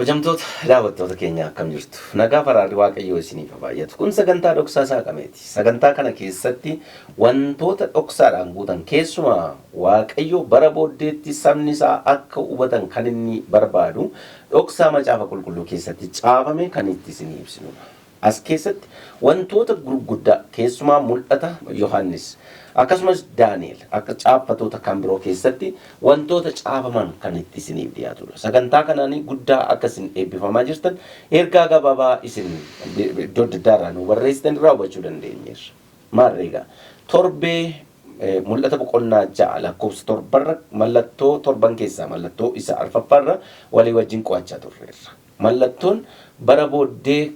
Kabajamtoota daawwattoota keenya, akkam jirtu? Nagaa faraarri Waaqayyoo isiniif haa baay'atu. Kun sagantaa Dhoksaa Saaqameeti. Sagantaa kana keessatti wantoota dhoksaadhaan guutan, keessumaa Waaqayyo bara booddeetti sabni isaa akka hubatan kan inni barbaadu, dhoksaa Macaafa Qulqulluu keessatti caafame kan itti isinii ibsinudha. As keessatti wantoota gurguddaa, keessumaa Mul'ata Yohaannis akkasumas Daani'el akka caaffatoota kan biroo keessatti wantoota caafaman kan itti isiniif dhiyaatudha. Sagantaa kanaan guddaa akka isin eebbifamaa jirtan ergaa gabaabaa isin iddoo adda addaa irraa nu barreessitan irraa hubachuu dandeenyeerra. Maarree egaa torbee Mul'ata boqonnaa 6 lakkoofsa 7rra, mallattoo torban keessaa mallattoo isa arfaffaarra walii wajjin qo'achaa turreerra. Mallattoon bara booddee,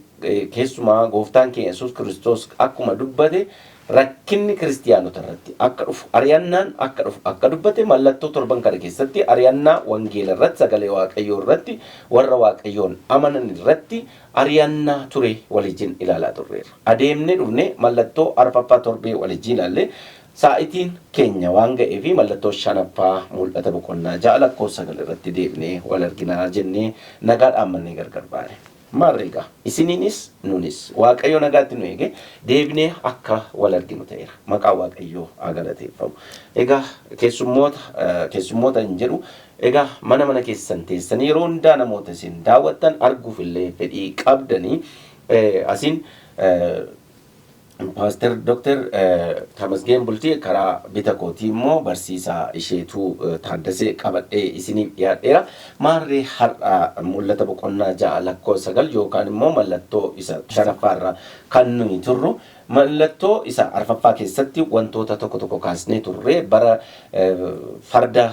keessumaa gooftaan keenya Yesuus Kiristoos akkuma dubbate rakkinni kiristiyaanota irratti akka dhufu, ari'annaan akka dhufu akka dubbate, mallattoo torban kana keessatti ari'annaa wangeela irratti, sagalee Waaqayyoo irratti, warra Waaqayyoon amanan irratti ari'annaa ture waliijin ilaalaa turreerra. Adeemnee dhufne mallattoo arfaffaa torbee waliijin ilaalle. Saa'itiin keenya waan ga'eef mallattoo shanaffaa Mul'ata boqonnaa 6 lakkoofsa 9 irratti deebinee wal arginaa jennee nagaa dhaammannee gargar baane. Maarree egaa isiniinis nunis Waaqayyo nagaatti nu eege deebinee akka wal arginu ta'eera. Maqaan Waaqayyoo haa galateeffamu. Egaa keessummoota, keessummoota hin jedhu, egaa mana mana keessan teessanii yeroo hundaa namoota isin daawwattan arguuf illee fedhii qabdanii asiin Paaster Dr. Tamasgeen Bultii, karaa bita kootii immoo barsiisaa Isheetuu Taaddasee qabadhee isiniif dhiyaadheera. Maarree har'a Mul'ata boqonnaa 6 lakkoofsa 9 yookaan immoo mallattoo isa shanaffaarra kan nuyi turru, mallattoo isa arfaffaa keessatti wantoota tokko tokko kaasnee turre. Bara farda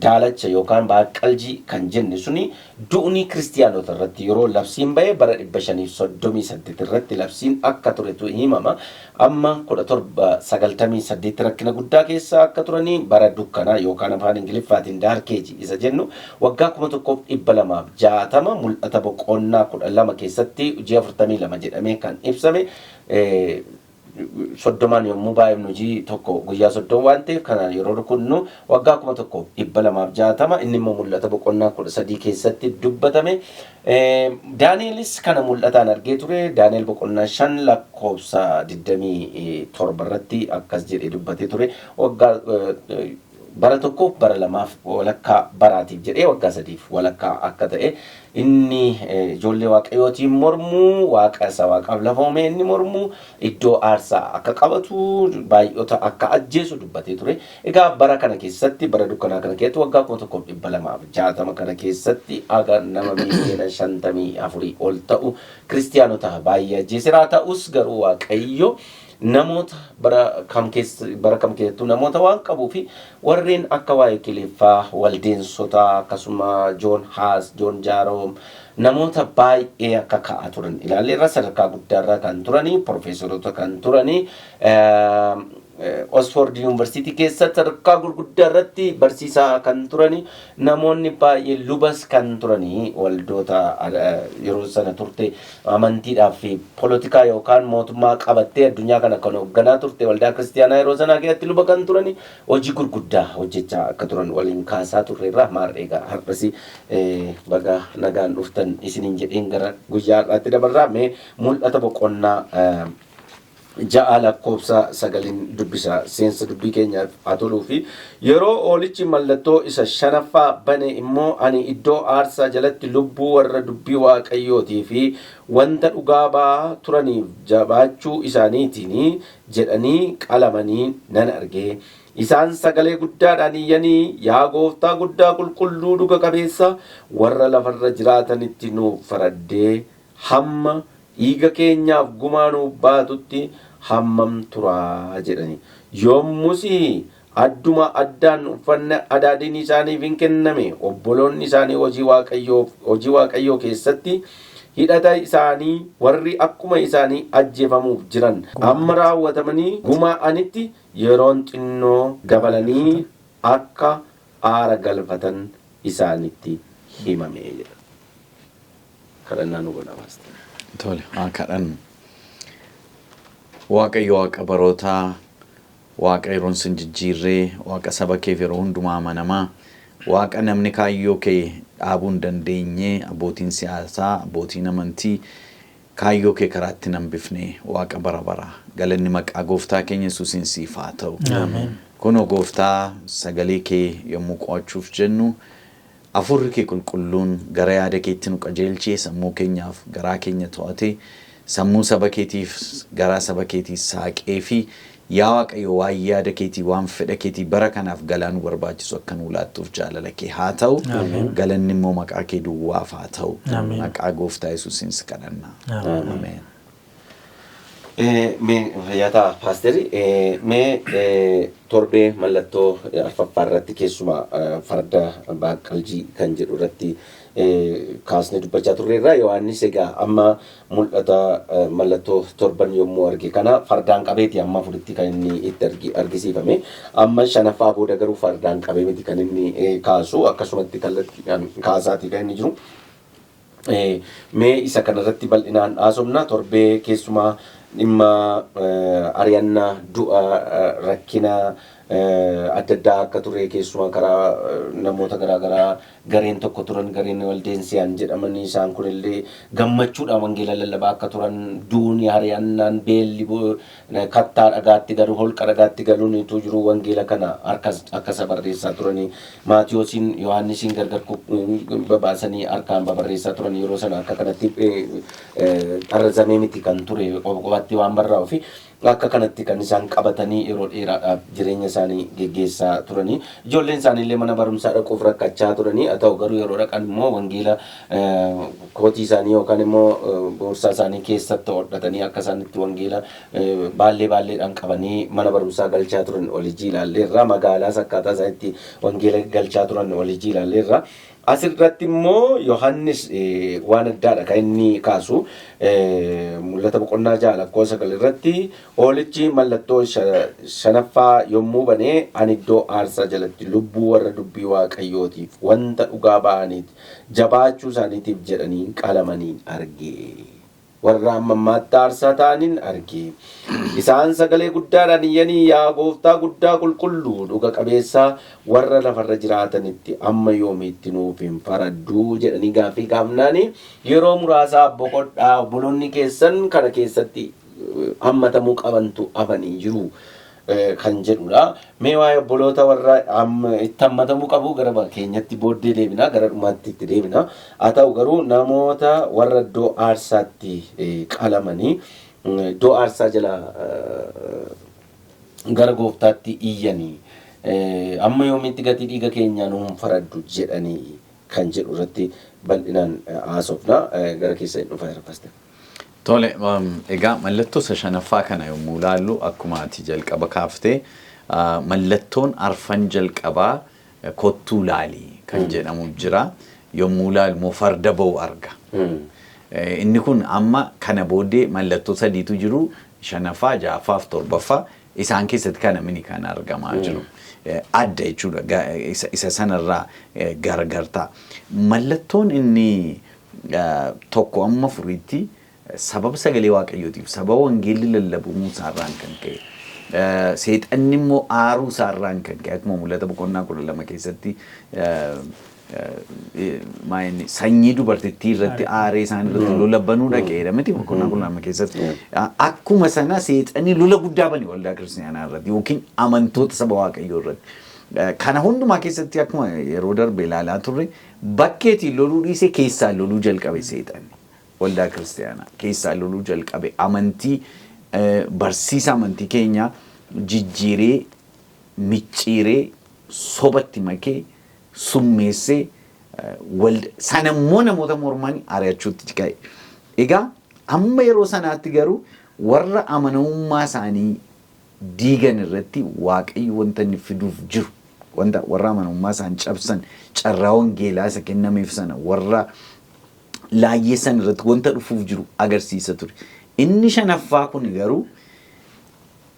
daalacha yookaan baaqqaljii kan jenne suni du'ni kiristiyaanota irratti yeroo labsiin ba'e bara 538 irratti labsiin akka turetu himama. Amma 1798 rakkina guddaa keessa akka turanii, bara dukkanaa yookaan afaan Ingiliffaatiin Dark Age isa jennu, waggaa 1260, Mul'ata boqonnaa 12 keessatti ji'a 42 jedhamee kan ibsame, 30n yommuu baay'ifnu ji'i tokko guyyaa 30 waan ta'eef, kanaan yeroo rukunnu waggaa 1260, inni immoo Mul'ata boqonnaa 13 keessatti dubbatame. Daani'elis kana mul'ataan argee ture. Daani'el boqonnaa 5 lakkoofsa 27 irratti akkas jedhee dubbatee ture. Waggaa bara tokkoof bara lamaaf walakkaa baraatiif jedhee waggaa sadiif walakkaa akka ta'e, inni ijoollee Waaqayyootiin mormuu, Waaqa isa waaqaaf lafa uume inni mormuu, iddoo aarsaa akka qabatu, baay'ota akka ajjeesu dubbatee ture. Egaa bara kana keessatti, bara dukkanaa kana keessatti, waggaa 1260 kana keessatti aga nama miiliyoona 54 ol ta'u kiristiyaanota baay'ee ajjeeseera. Ta'us garuu Waaqayyo namoota bara kam keessa, bara kam keessattuu namoota waan qabuu fi warreen akka waa'ee Kiliffaa, waldeensotaa, akkasuma Joon Haas, Joon Jaaroom, namoota baay'ee akka ka'aa turan ilaalleerra. Sadarkaa guddaarra kan turanii, profeesaroota kan turanii, Oxford University keessatti sadarkaa gurguddaa irratti barsiisaa kan turani, namoonni baay'ee lubas kan turanii, waldoota yeroo sana turte, amantiidhaaf fi polotikaa yookaan mootummaa qabattee addunyaa kana kan hoogganaa turte waldaa kiristiyaanaa yeroo sanaa keessatti luba kan turani hojii gurguddaa hojjechaa akka turan waliin kaasaa turreerra. Maarree egaa har'as baga nagaan dhuftan isiniin jedheen gara guyyaa har'aatti dabarraa. Mee Mul'ata boqonnaa 6 lakkoofsa 9n dubbisa, seensa dubbii keenyaaf haa toluu fi. Yeroo hoolichi mallattoo isa shanaffaa bane immoo ani iddoo aarsaa jalatti lubbuu warra dubbii Waaqayyootii fi wanta dhugaa ba'aa turaniif jabaachuu isaaniitiin jedhanii qalamanii nan arge. Isaan sagalee guddaadhaan iyyanii, "Yaa Gooftaa guddaa, qulqulluu, dhuga qabeessa, warra lafarra jiraatanitti nuuf faraddee hamma dhiiga keenyaaf gumaa nuuf baatutti hammam turaa?" jedhani. Yommus adduma addaan uffanna adaadiin isaaniif hin kenname. Obboloonni isaanii hojii Waaqayyoo keessatti hidhata isaanii warri akkuma isaanii ajjeefamuuf jiran amma raawwatamanii gumaa'anitti yeroon xinnoo dabalanii akka aara galfatan isaanitti himame jedha. Kadhannaa nu godha, Paaster. Tole, haa kadhannu. Waaqayyo Waaqa barootaa, Waaqa yeroon sin jijjiirree, Waaqa saba keef yeroo hundumaa amanamaa, Waaqa namni kaayyoo kee dhaabuu hin dandeenye, abbootiin siyaasaa, abbootiin amantii kaayyoo kee karaatti hin hambifne, Waaqa bara baraa, galanni maqaa gooftaa keenya Yesuusiin siif haa ta'u. Kunoo gooftaa, sagalee kee yommuu qo'achuuf jennu, hafuurri kee qulqulluun gara yaada keetti nu qajeelchee, sammuu keenyaaf garaa keenya to'ate, sammuu saba keetiif garaa saba keetii saaqee fi yaa Waaqayyo, waan yaada keetii, waan fedha keetii bara kanaaf galaa nu barbaachisu akka nu laattuuf jaalala kee haa ta'u. Galanni immoo maqaa kee duwwaaf haa ta'u. Maqaa gooftaa Yesuusiin si kadhanna. Ameen. Mee fayyaa paasteri, mee torbee mallattoo arfaffaa irratti, keessumaa farda baaqaljii kan jedhu irratti kaasnee dubbachaa turreerra. Yohaannis egaa amma mul'ata mallattoo torban yommuu arge kana fardaan qabeeti amma afuritti kan inni itti argisiifame. Amma shanaffaa booda garuu fardaan qabee miti kan inni kaasu, akkasumatti kallattiidhaan kaasaati kan inni jiru. Mee isa kanarratti bal'inaan haasofna. Torbee keessumaa dhimma ari'annaa, du'a, rakkina adda addaa akka ture, keessumaa karaa namoota garaagaraa gareen tokko turan, gareen Waldeensiyaan jedhamanii, isaan kunillee gammachuudhaan wangeela lallabaa akka turan, duuni, ari'annaan, beelli, kattaa dhagaatti galu, holqa dhagaatti galuun utuu jiru wangeela kana akka isa barreessaa turanii, Maatiyoosiin Yohaannisiin gargar babaasanii harkaan babarreessaa turan. Yeroo sana akka kanatti xarrazamee miti kan ture, qobaatti waan barraa'u fi akka kanatti kan isaan qabatanii yeroo dheeraadhaaf jireenya isaanii geggeessaa turanii, ijoolleen isaanii illee mana barumsaa dhaquuf rakkachaa turanii. Haa ta'u garuu yeroo dhaqan immoo wangeela kootii isaanii yookaan immoo boorsaa isaanii keessatti hodhatanii akka isaan itti wangeela baallee baalleedhaan qabanii mana barumsaa galchaa turan walijii ilaalleerra. Magaalaas akkaataa isaan itti wangeela galchaa turan walijii ilaalleerra. Asirratti immoo Yohannis waan addaadha kan inni kaasu. Mul'ata boqonnaa 6 lakkoofsa 9 irratti, "Hoolichi mallattoo shanaffaa yommuu banee, ani iddoo aarsaa jalatti lubbuu warra dubbii Waaqayyootiif wanta dhugaa ba'aniif jabaachuu isaaniitiif jedhanii qalamaniin arge. Warra amma ammaatti aarsaa ta'aniin arge. Isaan sagalee guddaadhaan iyyanii, 'Yaa gooftaa guddaa, qulqulluu, dhuga qabeessaa, warra lafarra jiraatanitti amma yoomiitti nuuf hin faradduu?' jedhanii gaaffii gaafnaani, yeroo muraasaa boqodhaa, obboloonni keessan kana keessatti hammatamuu qabantu hafanii jiru," kan jedhudha. Mee waa'ee obboloota warra itti hammatamuu qabu gara keenyatti booddee deebina, gara dhumaatti itti deebina. Haa ta'u garuu namoota warra iddoo aarsaatti qalamanii iddoo aarsaa jala gara gooftaatti iyyanii, "Amma yoomitti gatii dhiiga keenyaa nuun faraddu?" jedhanii kan jedhu irratti bal'inaan haasofna. Gara keessa hin dhufaa jira, pastor. Tole, egaa mallattoo isa shanaffaa kana yommuu ilaallu, akkuma ati jalqaba kaaftee, mallattoon arfan jalqabaa kottuu laalii kan jedhamu jira. Yommuu ilaalu immoo farda ba'u arga. Inni kun amma kana booddee mallattoo sadiitu jiru: shanaffaa, ja'affaa fi torbaffaa. Isaan keessatti kana mini kan argamaa jiru. Adda jechuudha, isa sanarraa gargar ta'a. Mallattoon inni tokko amma afuriitti sababa sagalee Waaqayyootiif, sababa wangeelli lallabamuu isaarraan kan ka'e, seexanni immoo aaruu isaarraan kan ka'e, akkuma Mul'ata boqonnaa 12 keessatti sanyii dubartittii irratti aaree isaan irratti lola banuu dhaqeedha miti boqonnaa 12 keessatti? Akkuma sana seexanni lola guddaa bane waldaa kiristaanaa irratti yookiin amantoota saba Waaqayyoo irratti. Kana hundumaa keessatti akkuma yeroo darbe ilaalaa turre, bakkeetiin loluu dhiisee keessaan loluu jalqabe seexanni. Waldaa kiristaanaa keessaan loluu jalqabe, amantii, barsiisa amantii keenyaa jijjiiree, micciiree, sobatti makee, summeessee, sanammoo namoota morman ari'achuutti ka'e. Egaa amma yeroo sanaatti garuu warra amanamummaa isaanii diigan irratti Waaqayyo wanta inni fiduuf jiru, wanta warra amanamummaa isaan cabsan, carraa wangeelaa isa kennameef sana warra laayyeessan irratti wanta dhufuuf jiru agarsiisa ture. Inni shanaffaa kun garuu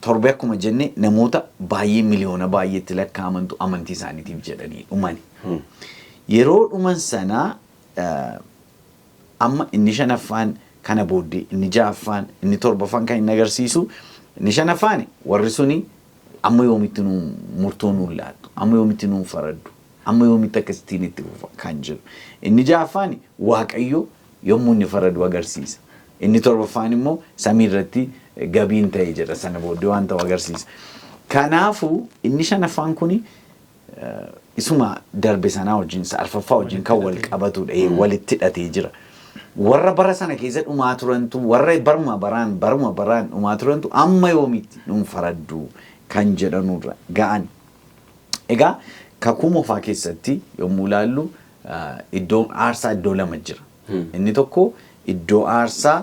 torbe akkuma jenne namoota baay'ee, miliyoona baay'eetti lakkaa'amantu amantii isaaniitiif jedhanii dhumani. Yeroo dhuman sana amma inni shanaffaan kana booddee inni ja'affaan, inni torbaffaan kan inni agarsiisu, inni shanaffaan warri suni amma yoomitti nu murtoo nuun laattu, amma yoomitti nuun faraddu Amma yoomitti akkasittiin itti fufa kan jiru. Inni ja'affaan Waaqayyo yommuu inni faradu agarsiisa. Inni torbaffaan immoo samii irratti gabiin ta'e jedha, sana booddee waan ta'u agarsiisa. Kanaafuu inni shanaffaan kuni isuma darbe sanaa wajjin, isa arfaffaa wajjin kan wal qabatudha. Walitti hidhatee jira. Warra bara sana keessa dhumaa turantu, warra baruma baraan baruma baraan dhumaa turantu amma yoomitti nuun faradduu kan jedhanurra ga'an. Egaa Kakuu Moofaa keessatti yommuu ilaallu iddoon aarsaa iddoo lama jira. Inni tokko iddoo aarsaa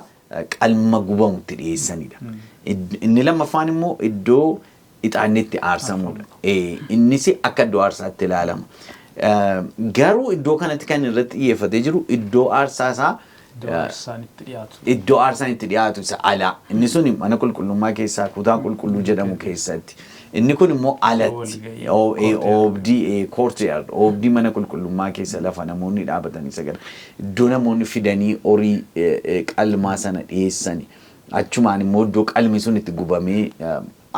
qalma gubamutti dhiyeessanidha. Inni lammaffaan immoo iddoo ixaanni itti aarsamudha. Innis akka iddoo aarsaatti ilaalama. Garuu iddoo kanatti kan irratti xiyyeeffatee jiru iddoo aarsaa isaa Iddoo aarsaan itti dhiyaatu. Iddoo aarsaan itti dhiyaatu isa alaa. Inni suni mana qulqullummaa keessaa kutaa qulqulluu jedhamu keessatti. Inni kun immoo alatti. Walga'ii. Oobdii, courtyard, oobdii mana qulqullummaa keessa lafa namoonni dhaabatanii sagadan. Iddoo namoonni fidanii horii qalmaa sana dhiyeessani. Achumaan immoo iddoo qalmi sun itti gubamee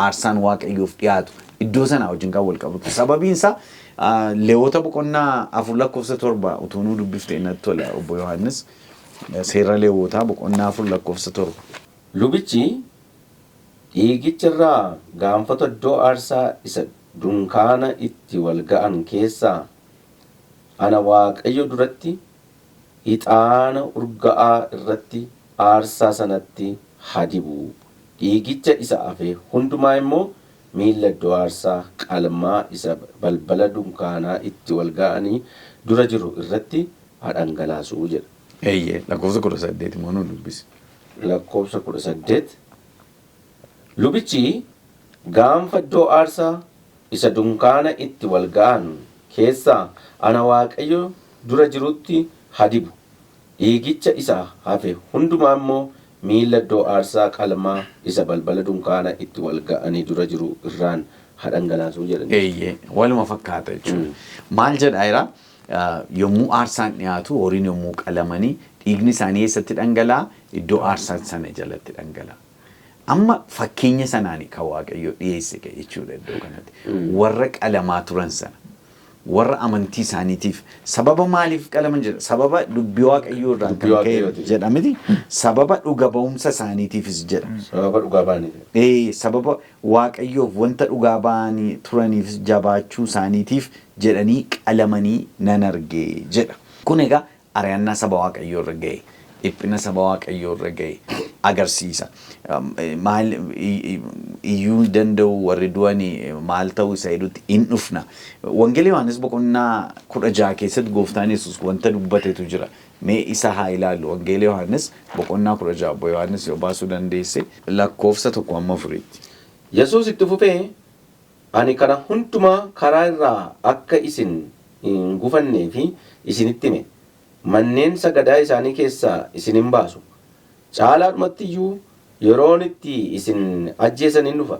aarsaan Waaqayyoof dhiyaatu iddoo sanaa wajjin kan wal qabatu. Sababiin isaa Leewwota boqonnaa 4 lakkoofsa 7 utuu nuu dubbifte natti tola, obbo Yohaannis. Seera Leewwotaa boqonnaa 4 lakkoofsa 7. Lubichi dhiigicha irraa gaanfata iddoo aarsaa isa dunkaana itti wal ga'an keessaa ana Waaqayyo duratti ixaana urga'aa irratti aarsaa sanatti haa dibu! Dhiigicha isa hafe hundumaa immoo miilla iddoo aarsaa qalmaa isa balbala dunkaanaa itti wal ga'anii dura jiru irratti haa dhangalaasu! jedha. Eeyyee, lakkoofsa 18 immoo nuu dubbisi. Lakkoofsa 18, Lubichi gaanfa iddoo aarsaa isa dunkaana itti wal ga'an keessaa ana Waaqayyo dura jirutti haa dibu! Dhiigicha isa hafe hundumaa immoo miilla iddoo aarsaa qalmaa isa balbala dunkaana itti wal ga'anii dura jiru irraan haa dhangalaasu! jedhan. Eeyyee, waluma fakkaata jechuudha. Maal jedha jira? Yommuu aarsaan dhiyaatu, horiin yommuu qalamanii, dhiigni isaanii eessatti dhangala'a? Iddoo aarsaa sana jalatti dhangala'a. Amma fakkeenya sanaani kan Waaqayyo dhiyeesse jechuudha iddoo kanatti. Warra qalamaa turan sana, warra amantii isaaniitiif sababa maaliif qalaman jedha? Sababa dubbii Waaqayyoo irraan Dubbii kan ka'e Waaqayyooti. jedha miti. Sababa dhuga ba'umsa isaaniitiifis jedha. Sababa dhugaa ba'aniif. Ee, sababa Waaqayyoof wanta dhugaa ba'anii turaniifis jabaachuu isaaniitiif jedhanii qalamanii nan arge jedha. Kun egaa ari'annaa saba Waaqayyoo irra ga'e, dhiphina saba Waaqayyoo irra ga'e agarsiisa. Maal iyyuu danda'u, warri du'ani maal ta'u isa jedhutti in dhufna. Wangeela Yohaannis boqonnaa 16 keessatti gooftaan Yesuus wanta dubbatetu jira. Mee isa haa ilaallu. Wangeela Yohaannis boqonnaa 16, obbo Yohaannis yoo baasuu dandeesse, lakkoofsa 1 amma 4tti. Yesuus itti fufee, Ani kana hundumaa karaa irraa akka isin hin gufanneef isinitti hime. Manneen sagadaa isaanii keessaa isin in baasu. Caalaadhumatti iyyuu yeroon itti isin ajjeesan in dhufa.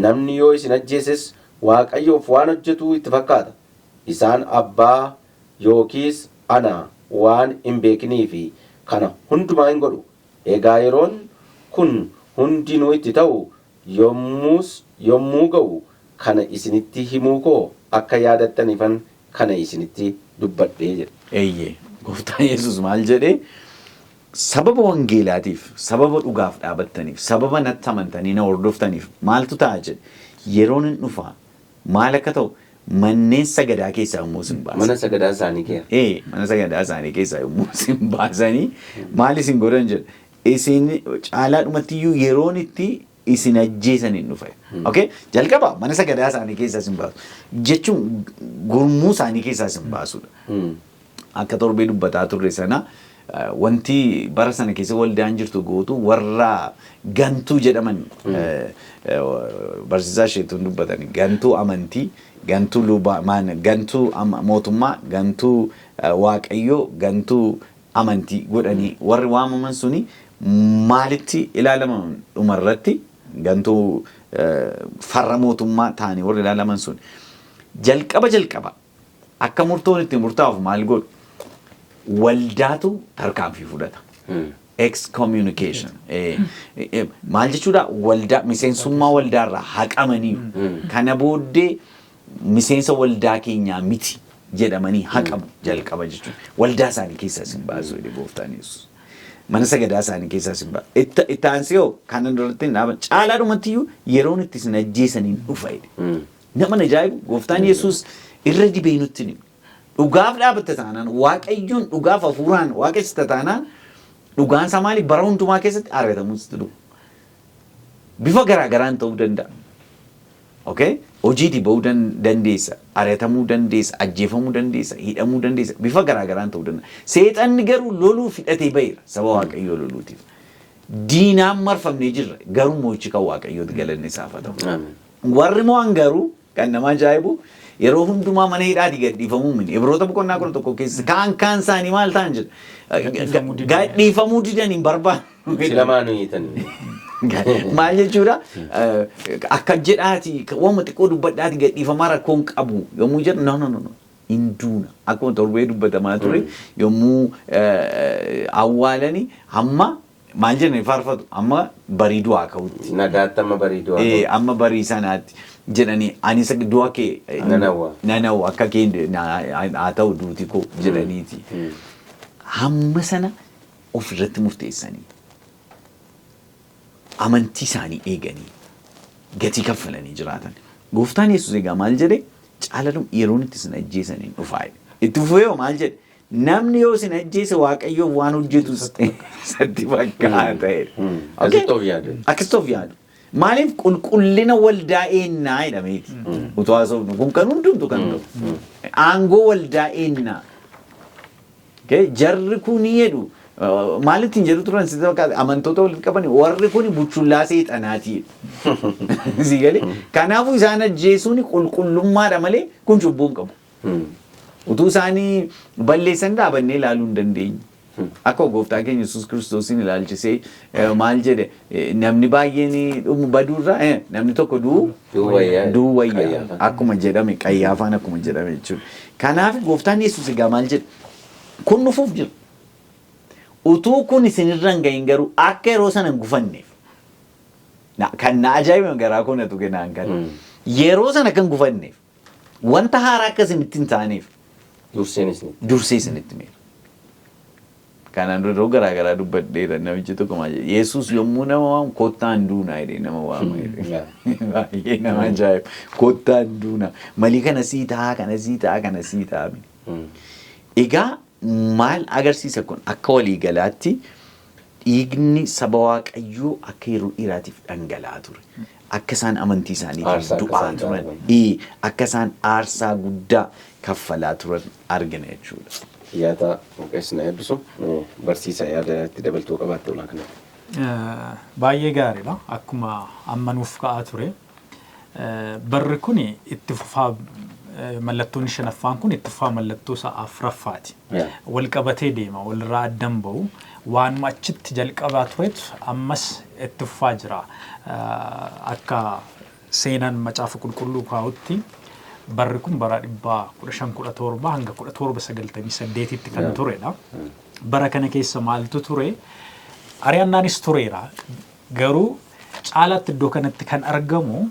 Namni yoo isin ajjeeses Waaqayyoof waan hojjetu itti fakkaata. Isaan abbaa yookiis ana waan hin beekiniif kana hundumaa in godhu. Egaa yeroon kun hundinuu itti ta'u yommus yommuu ga'u kana isinitti himuu koo akka yaadattaniifan kana isinitti dubbadhe jedhe. Eeyyee, gooftaan Yesuus maal jedhee? Sababa wangeelaatiif, sababa dhugaaf dhaabattaniif, sababa natti amantanii na hordoftaniif maaltu ta'a jedhe? Yeroon hin dhufa, maal akka ta'u, manneen sagadaa keessaa yommuu isin baasan. Mana sagadaa isaanii keessa. Ee, mana sagadaa isaanii keessaa yommuu isin baasanii maal isin godhan jedha? Isin caalaadhumatti iyyuu yeroon itti isin ajjeesan hin dhufa. Okay? Jalqaba mana sagadaa isaanii keessaa isin baasu. Jechuun gurmuu isaanii keessaa isin baasudha. Akka torbee dubbataa turre sana, wanti bara sana keessa waldaan jirtu gootu warra gantuu jedhaman, barsiisaa isheetuun dubbatan, gantuu amantii, gantuu lubaa, gantuu mootummaa, gantuu Waaqayyoo, gantuu amantii godhanii warri waamaman suni maalitti ilaalaman? Dhumarratti gantuu farra mootummaa ta'anii warri ilaalaman sun jalqaba jalqaba akka murtoon itti murtaa'uuf maal godhu? Waldaatu tarkaanfii fudhata. Excommunication. Maal jechuudha? Waldaa miseensummaa waldaarraa haqamaniiru. Kana booddee miseensa waldaa keenyaa miti. jedhamanii haqamu jalqaba jechuudha. Waldaa isaanii keessaa isin baasu jedhe gooftaan Yesuus. Mana sagadaa isaanii keessaa isin baasu. Itti aansee hoo kana duratti hin dhaaban. Caalaadhumatti iyyuu yeroon itti isin ajjeesaniin dhufa jedhe. Nama ajaa'ibu gooftaan Yesuus irra dibee nutti hima. Dhugaaf dhaabatta taanaan, Waaqayyoon dhugaaf hafuuraan waaqessita taanaan, dhugaan isaa maali? Bara hundumaa keessatti ari'atamuun sitti dhufu. Bifa garaa garaan ta'uu danda'a. Okay? Hojiitii ba'uu dandeessa, ari'atamuu dandeessa, ajjeefamuu dandeessa, hidhamuu dandeessa, bifa garaa garaan ta'uu danda'a. Seexanni garuu loluu fidhatee ba'eera saba Waaqayyoo loluutiif. Diinaan marfamnee jirra, garuu mo'ichi kan Waaqayyooti, galanni isaaf haa ta'u. Amiin. Warri mo'an garuu kan nama ajaa'ibu yeroo hundumaa mana hidhaatii gadhiifamuu miti. Ibroota boqonnaa 11 keessa kaan kaan isaanii maal ta'an jedha? Gadhiifamuu didan. Gadhiifamuu didan hin barbaannu. Si lamaanuu hiitanii. Maal jechuudha? Akka jedhaati waanuma xiqqoo dubbadhaati gadhiifamaa rakkoon qabu yommuu jedhu, no, no, no, no. Hin duuna. Akkuma torbee dubbatamaa ture, yommuu awwaalani hamma maal jedhanii faarfatu, amma barii du'aa ka'utti. Nagaatti amma barii du'aa ka'u. Amma barii sanaatti jedhanii anis du'a kee nan hawwa. Nan hawwa, akka kee haa ta'u duuti koo jedhaniiti. Hamma sana ofirratti murteessanii amantii isaanii eeganii gatii kaffalanii jiraatan. Gooftaan Yesuus egaa maal jedhe? Caaladhum yeroon itti isin ajjeesan hin dhufaa jedhe. Itti fufee hoo maal jedhe? Namni yoo isin ajjeese Waaqayyoof waan hojjetu isatti fakkaata jedhe. Akkasitti of yaadu. Akkasitti of yaadu. Maaliif qulqullina waldaa eennaa jedhameeti. Utuu haasofnu kun kan hundumtu kan ta'u. Aangoo waldaa eennaa. Okay? Jarri kuni jedhu maal ittiin jedhu turan sitti fakkaata? Amantoota walitti qabani warri kuni buchullaa seexanaati. Si galee? Kanaafuu isaan ajjeesuun qulqullummaadha malee kun cubbuu hin qabu. Utuu isaanii balleessan dhaabannee ilaaluu hin dandeenyu. Akka gooftaa keenya Yesuus Kiristoosiin ilaalchisee maal jedhe? Namni baay'een dhumu baduurra namni tokko du'u Du'uu wayyaa. Du'uu wayyaa Qayyaafaan. Akkuma jedhame, Qayyaafaan akkuma jedhame jechuudha. Kanaaf gooftaan Yesuus egaa maal jedhe? Kun dhufuuf jira. Utuu kun isinirra hin gahin garuu akka yeroo sana hin gufanneef. Kan na ajaa'ibe garaa koo na tuqe naan kana. Yeroo sana akka hin gufanneef, wanta haaraa akka isinitti hin taaneef Durseen isin. Dursee isinitti himeera. Kanaan dura yeroo garaa garaa dubbadheera, namichi tokko maal jedhe? Yesuus yommuu nama waamu kottaan duunaa jedhee nama waama jedhe. Baay'ee nama ajaa'iba. Kottaan duunaa. Malii kana sii ta'a, kana sii ta'a, kana sii ta'a. Egaa maal agarsiisa kun? Akka waliigalaatti dhiigni saba Waaqayyoo akka yeroo dheeraatiif dhangala'aa ture. Akka isaan amantii isaaniitiif Aarsaa akka du'aa isaan turan, ta'an. Akka isaan aarsaa guddaa kaffalaa turan argina jechuudha. Yaada Waaqayyo na eebbisu. Barsiisa, yaada itti dabaltuu qabaatte ulaa kanatti. Baay'ee gaariidha. Akkuma amma nuuf ka'aa ture. Barri kun itti fufaa, mallattoon shanaffaan kun itti fufaa mallattoo isa afuraffaati. Wal qabatee deema, walirraa addan ba'u. Waanuma achitti jalqabaa turetu ammas itti fufaa jira. Akka seenaan Macaafa Qulqulluu kaa'utti barri kun bara 1517 hanga 1798tti kan turedha. Bara kana keessa maaltu ture? Ari'annaanis tureera. Garuu caalaatti iddoo kanatti kan argamu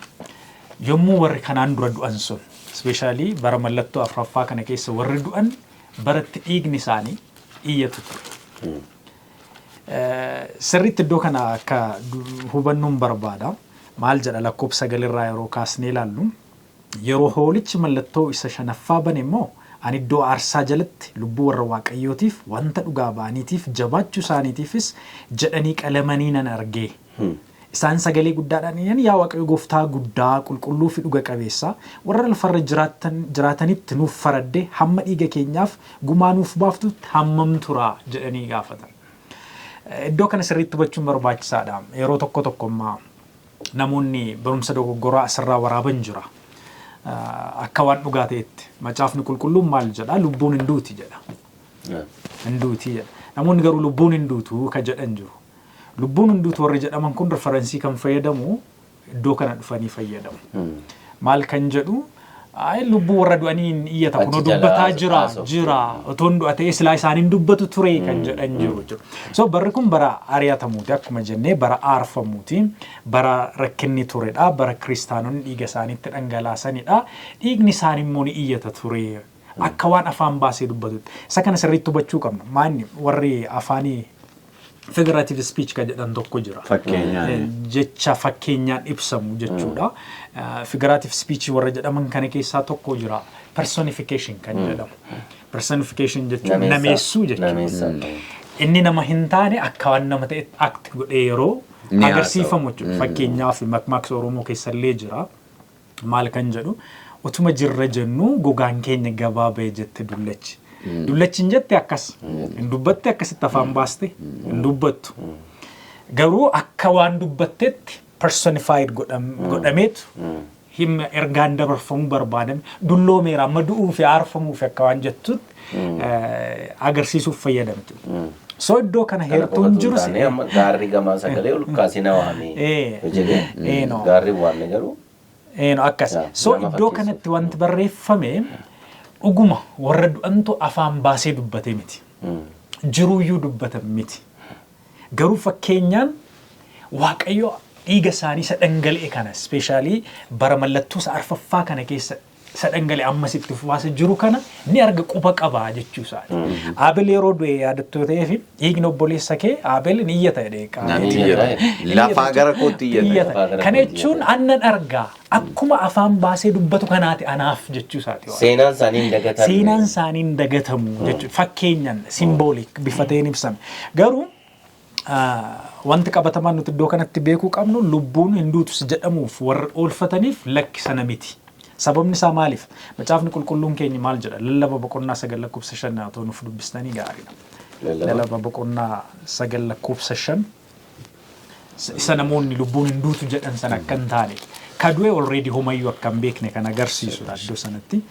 yommuu warri kanaan dura du'an sun, especially bara mallattoo afuraffaa kana keessa warri du'an, baratti dhiigni isaanii iyyatu ture. Sirriitti iddoo kana akka hubannuun barbaada. Maal jedha lakkoofsa 9rraa yeroo kaasnee ilaallu? Yeroo hoolichi mallattoo isa shanaffaa bane immoo ani iddoo aarsaa jalatti lubbuu warra Waaqayyootiif wanta dhugaa ba'aniitiif jabaachuu isaaniitiifis jedhanii qalamanii nan arge. Isaan sagalee guddaadhaan iyyan, yaa Waaqayyo gooftaa guddaa, qulqulluu fi dhuga qabeessa, warra lafarra jiraatanitti nuuf faradde hamma dhiiga keenyaaf gumaa nuuf baaftutti hammam tura jedhanii gaafatan. Iddoo kana sirriitti hubachuun barbaachisaadha. Yeroo tokko tokko immoo namoonni barumsa dogoggoraa asirraa waraaban jira. Akka waan dhugaa ta'etti. Macaafni Qulqulluun maal jedha? Lubbuun hin duuti jedha. Hin duuti jedha. Namoonni garuu lubbuun hin duutu ka jedhan jiru. Lubbuun hin duutu warri jedhaman kun reference kan fayyadamu iddoo kana dhufanii fayyadamu. Maal kan jedhu? Ay, lubbuu warra du'anii hin iyyata kunoo Achi jalaa dubbataa jira haasoftu. Jira otoo hin du'a ta'ee silaa isaan hin dubbatu ture kan jedhan jiru jechuudha. So barri kun bara ari'atamuuti akkuma jennee, bara aarfamuuti, bara rakkinni turedha, bara kiristaanonni dhiiga isaaniitti dhangalaasanidha. Dhiigni isaanii immoo ni iyyata ture. Akka waan afaan baasee dubbatutti. Isa kana sirriitti hubachuu qabna. Maanni warri afaanii figurative speech kan jedhan tokko jira. Fakkeenyaan. Jecha fakkeenyaan ibsamu jechuudha. Figurative speech warra jedhaman kana keessaa tokko jira. Personification kan jedhamu. Personification jechuun nameessuu jechuudha. Nameessa. Inni nama hin taane akka waan nama ta'e act godhee yeroo Ni agarsiifamu jechuudha. Fakkeenyaaf makmaaksa Oromoo keessallee jira. Maal kan jedhu, "Utuma jirra jennu gogaan keenya gabaa ba'e," jette dullachi. Dullachi hin jette akkas. Hin dubbatte, akkasitti afaan baaste hin dubbattu. Garuu akka waan dubbattetti personified godhameetu himma ergaan dabarfamuu barbaadame, dulloomeera, amma du'uu fi aarfamuu fi akka waan jettutti agarsiisuuf fayyadamte. So iddoo kana Kana heertuun qofatu jiru hin taane, amma gaarri gamaa sagalee ol kaasee na waame Eh, jedhee no. gaarri waamne garuu No, akkas. Yaa, So nama iddoo fakkeessuuf. kanatti wanti barreeffame dhuguma warra du'antu afaan baasee dubbate miti. Jiruuyyuu dubbatan miti. Garuu fakkeenyaan Waaqayyo dhiiga isaanii isa dhangala'e kana, especially bara mallattoo isa arfaffaa kana keessa isa dhangala'e, ammas itti fufaasa jiru kana ni arga, quba qabaa jechuu isaati. Abel yeroo du'e yaadattoo ta'ee fi dhiigni obboleessa kee Abel ni iyyata jedhee Natti iyyata. Lafaa gara kootti iyyata. iyyata. Lafaa gara Kana kootti jechuun annan argaa, akkuma afaan baasee dubbatu kanaati anaaf jechuu isaati. Seenaan isaanii hin dagatamne. Seenaan isaanii hin dagatamu jechuudha. Fakkeenyaan symbolic bifa ta'een ibsame. Garuu wanti qabatamaan nuti iddoo kanatti beekuu qabnu, lubbuun hin duutus jedhamuuf warra oolfataniif lakki sana miti. Sababni isaa maaliif? Macaafni qulqulluun keenya maal jedha? Lallaba boqonnaa 9 lakkoofsa 5 otoo nuuf dubbistanii gaariidha. Lallaba. Lallaba boqonnaa 9 lakkoofsa 5, isa namoonni lubbuun hin duutu jedhan sana akka hin taane, ka du'e already homayyuu akka hin beekne kan agarsiisudha iddoo sanatti.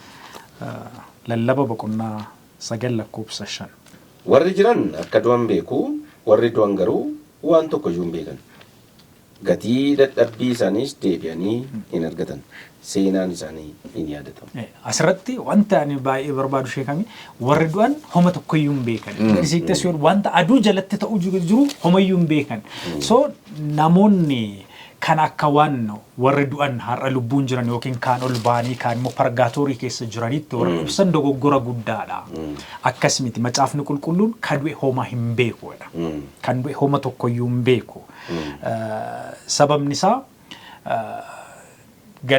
Lallaba boqonnaa 9 lakkoofsa 5. Warri jiran akka du'an beeku, warri du'an garuu waan tokko iyyuu hin beekan. Gatii dadhabbii isaaniis deebi'anii hin argatan. Seenaan isaanii hin yaadatamu. Asirratti wanta ani baay'ee barbaadu sheekami, warri du'an homa tokkoyyuu hin beekan. Isiittas yoo wanta aduu jalatti ta'u jiru homayyuu hin beekan. So namoonni kan akka waan warri du'an har'a lubbuun jiran yookiin kaan ol ba'anii kaan immoo purgatory keessa jiranitti warri ibsan dogoggora guddaadha. Akkas miti, macaafni qulqulluun kan du'e homa hin beekuudha. Kan du'e homa tokkoyyuu hin beeku. Sababni isaa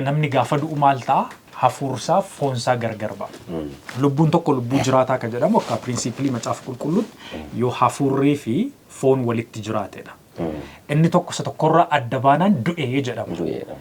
namni gaafa du'u maal ta'a? Hafuursaa foonsaa gargar ba'a. Lubbuun tokko lubbuu jiraataa kan jedhamu akka principle macaafa qulqulluutti yoo hafuurrii fi foon walitti jiraatedha. Inni tokko isa tokkorraa adda baanaan du'ee jedhama. Du'eedha.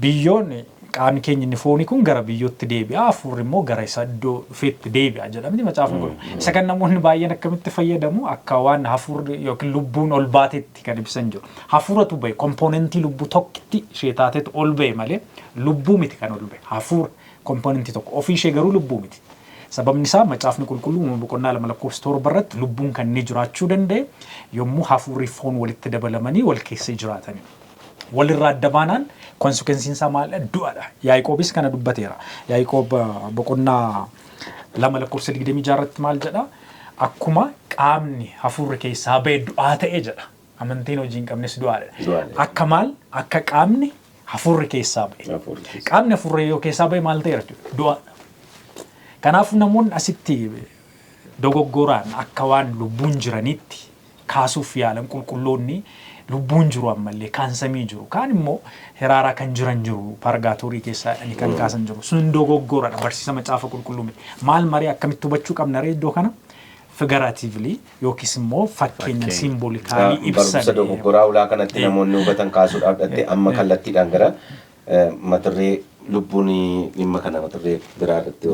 Biyyoon qaamni keenya inni foonii kun gara biyyootti deebi'a, hafuurri immoo gara isa iddoo dhufeetti deebi'a jedhamti macaafni kun. Isa kan namoonni baay'een akkamitti fayyadamu? Akka waan hafuurri yookiin lubbuun ol baatetti kan ibsan jiru. Hafuuratu bahe, component lubbuu tokkitti ishee taatetu ol bahe malee lubbuu miti kan ol bahe. Hafuura component tokko ofii ishee garuu lubbuu miti. Sababni isaa macaafni qulqulluu Uumama boqonnaa 2 lakkoofsa 7 irratti lubbuun kan inni jiraachuu danda'e yommuu hafuurri foon walitti dabalamanii wal keessa jiraatani. Walirraa adda baanaan consequenceiin isaa maalidha? Du'adha. Yaaqoobis kana dubbateera. Yaaqoob boqonnaa 2 lakkoofsa 26 irratti maal jedha? Akkuma qaamni hafuurri keessaa ba'e du'aa ta'e jedha. Amantiin hojii hin qabnes du'aadha. Du'aadha. Akka maal? Akka qaamni hafuurri keessaa ba'e. Hafuurri keessaa. Qaamni hafuurri yoo keessaa ba'e maal ta'eera jechuudha? Du'aadha. Kanaafuu namoonni asitti dogoggoraan akka waan lubbuun jiranitti kaasuuf yaalan, qulqulloonni lubbuun jiru ammallee, kaan samii jiru, kaan immoo hiraaraa kan jiran jiru, purgatory keessaa jedhanii kan kaasan jiru, sun dogoggoradha, barsiisa macaafa qulqulluu miti. Maal maree akkamitti hubachuu qabna ree iddoo kana? Figuratively yookiis immoo fakkeenya Fakkeenya. symbolically Barumsa ibsan. dogoggoraa ulaa kanatti namoonni hubatan kaasuudhaaf dhatte, amma kallattiidhaan gara mata duree lubbuun dhimma kana mata duree biraa irratti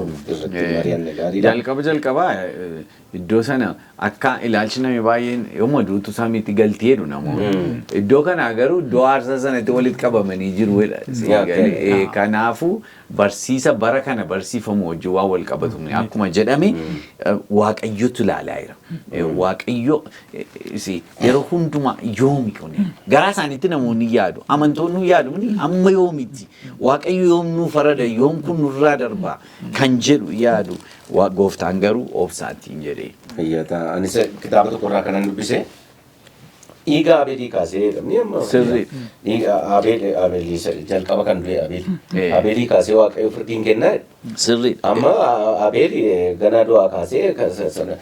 mari'anne gaariidha. Jalqaba jalqabaa iddoo sana akka ilaalchi namni baay'een yooma duutu samiitti galti jedhu namoonni. Iddoo kana garuu iddoo aarsaa sanatti walitti qabamanii jiru jedha. Kanaafuu barsiisa bara kana barsiifamu wajjin waan wal qabatu akkuma jedhame Waaqayyotu ilaalaa jira. Waaqayyo yeroo hundumaa yoomi kuni garaa isaaniitti namoonni yaadu, amantoonni yaadu, amma yoomitti Waaqayyo yoom nuu farada, yoom kun nurraa darbaa kan jedhu yaadu. Gooftaan garuu obsaatiin jedhee. Fayyada. Anis kitaaba tokko irraa kanan dubbise. Dhiiga Abeelii kaasee jedhamni amma. Sirrii. Dhiiga Abeel, Abeel jalqaba kan du'e Abeel. Abeelii kaasee Waaqayyo firdiin kennaa jedha. Amma Abeel ganaa du'aa kaasee sana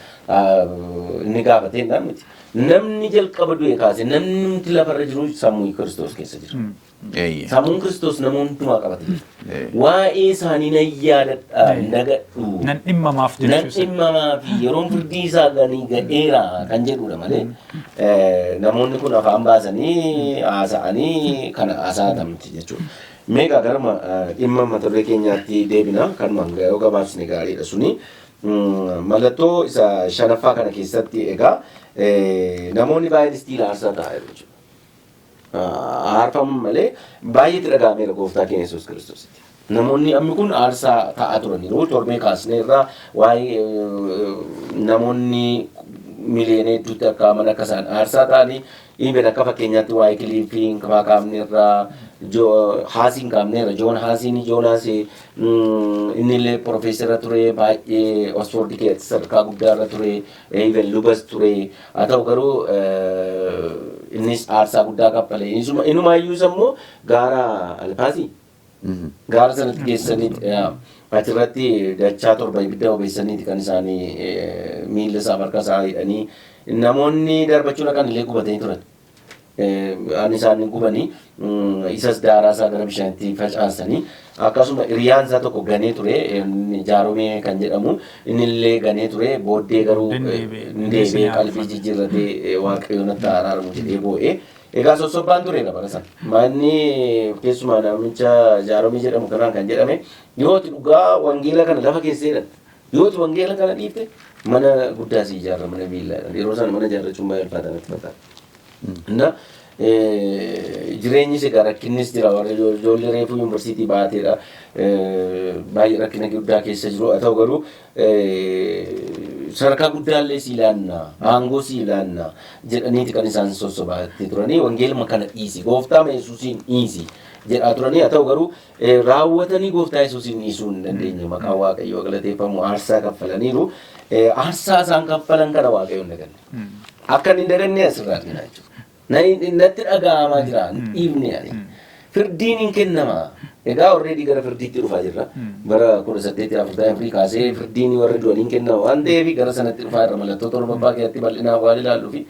inni gaafatee hin miti. Namni jalqaba du'e kaasee namni nuti lafarra jiru sammuu Kiristoos keessa jira. Sammuun Kiristoos nama hundumaa qabate jira. Waa'ee isaanii nan yaadadha, nagadhu. Nan dhimmamaaf Nan jechuudha. dhimmamaa fi yeroon firdii isaa ganii ga'eera kan jedhudha malee namoonni kun afaan baasanii haasa'anii kana haasa'atan miti jechuudha. Meeqa garuma dhimma mata duree keenyaatti deebina, kanuma yoo gabaabsine gaariidha suni. Mallattoo isa shanaffaa kana keessatti egaa namoonni baay'een istiila aarsaa ta'aa jiru jechuudha. Aarfamu malee baay'eetti dhaga'ameera gooftaa keenya Yesuus Kiristoositti. Namoonni ammi kun aarsaa ta'aa turaniiru. Torbee kaasne irraa waa'ee namoonni miliyoona hedduutti akka aman akka isaan aarsaa ta'anii, even akka fakkeenyaatti waa'ee Kiliifiin faa kaafne irraa, Haasiin kaafneerra. Joon Haasiin, Joonaas, inni illee profeesara ture, baay'ee Oxford keessatti sadarkaa guddaa irra ture, even lubas ture. Haa ta'u garuu innis aarsaa guddaa kaffale. Inumaayyuu isa immoo gaara Alpaasii gaara sanatti geessaniiti, achirratti dachaa torba ibidda obeessaniiti kan isaanii miilla isaa harka isaa hidhanii namoonni darbachuu dhaqan illee gubatanii turan. Ani isaan gubanii isas daaraa isaa gara bishaanitti facaasanii, akkasuma hiriyaan isaa tokko ganee ture, Jaaromee kan jedhamu, inni illee ganee ture. Booddee garuu Hin deebi'ee qalbii jijjiirratee Waaqayyo natti araaramu jedhee boo'ee. Egaa sossobbaan tureera bara sana. Manni keessumaa namicha Jaaromee jedhamu kanaan kan jedhame, yooti dhugaa wangeela kana lafa keesseedha. Yooti wangeela kana dhiifte mana guddaa si ijaarra, mana viillaa. Yeroo sana mana ijaarrachuun baay'ee ulfaata natti fakkaata. Na jireenyis egaa rakkinnis jira, warri ijoollee reefuu yuunivarsiitii baateedha. Baay'ee rakkina guddaa keessa jiru. Haa ta'u garuu sadarkaa guddaallee sii laanna, aangoo sii laanna jedhaniiti kan isaan sossobaatti turanii, wangeeluma kana dhiisi, gooftaa Yesuusiin dhiisi jedhaa turanii. Haa ta'u garuu raawwatanii gooftaa Yesuusiin dhiisuu hin dandeenye. Maqaan Waaqayyoo galateeffamu, aarsaa kaffalaniiru. Aarsaa isaan kaffalan kana Waaqayyo hin daganne. Akka inni hin daganne asirraa argina jechuudha. Natti dhaga'amaa jira, hin dhiifne ani. Firdiin hin kennama. Egaa already gara firdiitti dhufaa jirra. Bara 1844 kaasee firdiin warra du'anii hin kennama waan ta'eef gara sanatti dhufaa jirra. Mallattoo torbaffaa keessatti bal'inaan waan ilaalluu fi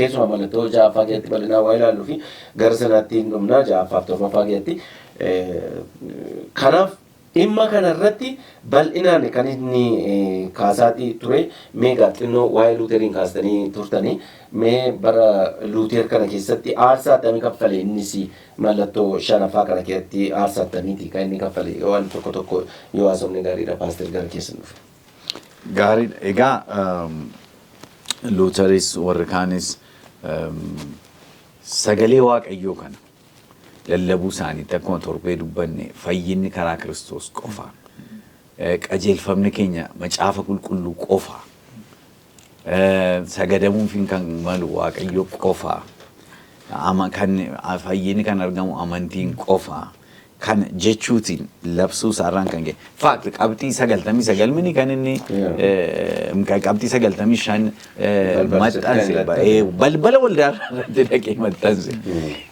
keessumaa mallattoo ja'affaa keessatti bal'inaan waan ilaalluu fi gara sanatti hin dhumna ja'affaaf torbaffaa keessatti. Kanaaf dhimma kana irratti bal'inaan kan inni kaasaatii ture. Mee xinnoo waa'ee Luuteriin kaastanii turtanii, mee bara Luuter kana keessatti aarsaa akkamii kaffale? Innis mallattoo shanaffaa kana keessatti aarsaa akkamiiti kan inni kaffale? Waan tokko tokko yoo haasofne gaariidha. Paaster, gara keessan dhufe. Gaariidha. Egaa Luuteris warri kaanis sagalee Waaqayyoo kana lallabuu isaaniitti, akkuma torbee dubbanne, fayyinni karaa Kiristoos qofa. Qajeelfamni keenya macaafa qulqulluu qofa. Sagadamuufiin kan malu Waaqayyo qofa. Kan fayyinni kan argamu amantiin qofa. Kan jechuutiin labsuu isaarraan kan ka'e. Fact qabxii 99 mini kan inni qabxii 95 maxxanse, balbala waldaa irratti dhaqee maxxanse.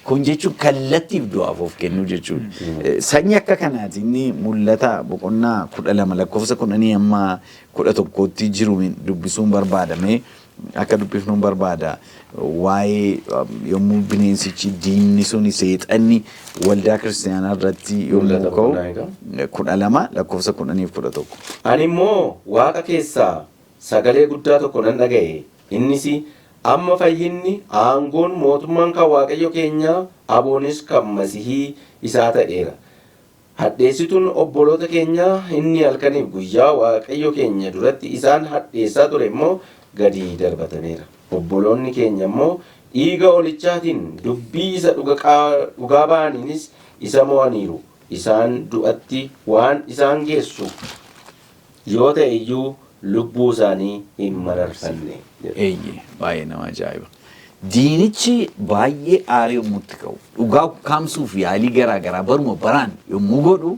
Kun jechuun kallattiif du'aaf of kennuu jechuudha. Sanyii akka kanaati inni mul'ata boqonnaa 12 lakkoofsa 10 amma 11tti jiru dubbisuun barbaadame, akka dubbifnuun barbaada. Waa'ee yommuu bineensichi diimni suni, seexanni, waldaa kiristaanaa irratti yommuu ka'u, 12 lakkoofsa 10f 11. Ani immoo waaqa keessaa sagalee guddaa tokko nan dhaga'e. Innis, "Amma fayyinni, aangoon, mootummaan kan Waaqayyo keenyaa, aboonis kan Masihii isaa ta'eera. Hadheessituun obboloota keenyaa inni halkaniif guyyaa Waaqayyo keenya duratti isaan hadheessaa ture immoo gadi darbatameera. Obboloonni keenya immoo dhiiga hoolichaatiin, dubbii isa dhugaa ba'aniinis isa mo'aniiru. Isaan du'atti waan isaan geessu yoo ta'e iyyuu lubbuu isaanii hin mararfanne." Eeyyee, baay'ee nama ajaa'iba. Diinichi baay'ee aarii yommuu itti ka'u, dhugaa ukkaamsuuf yaalii garaa garaa baruma baraan yommuu godhu,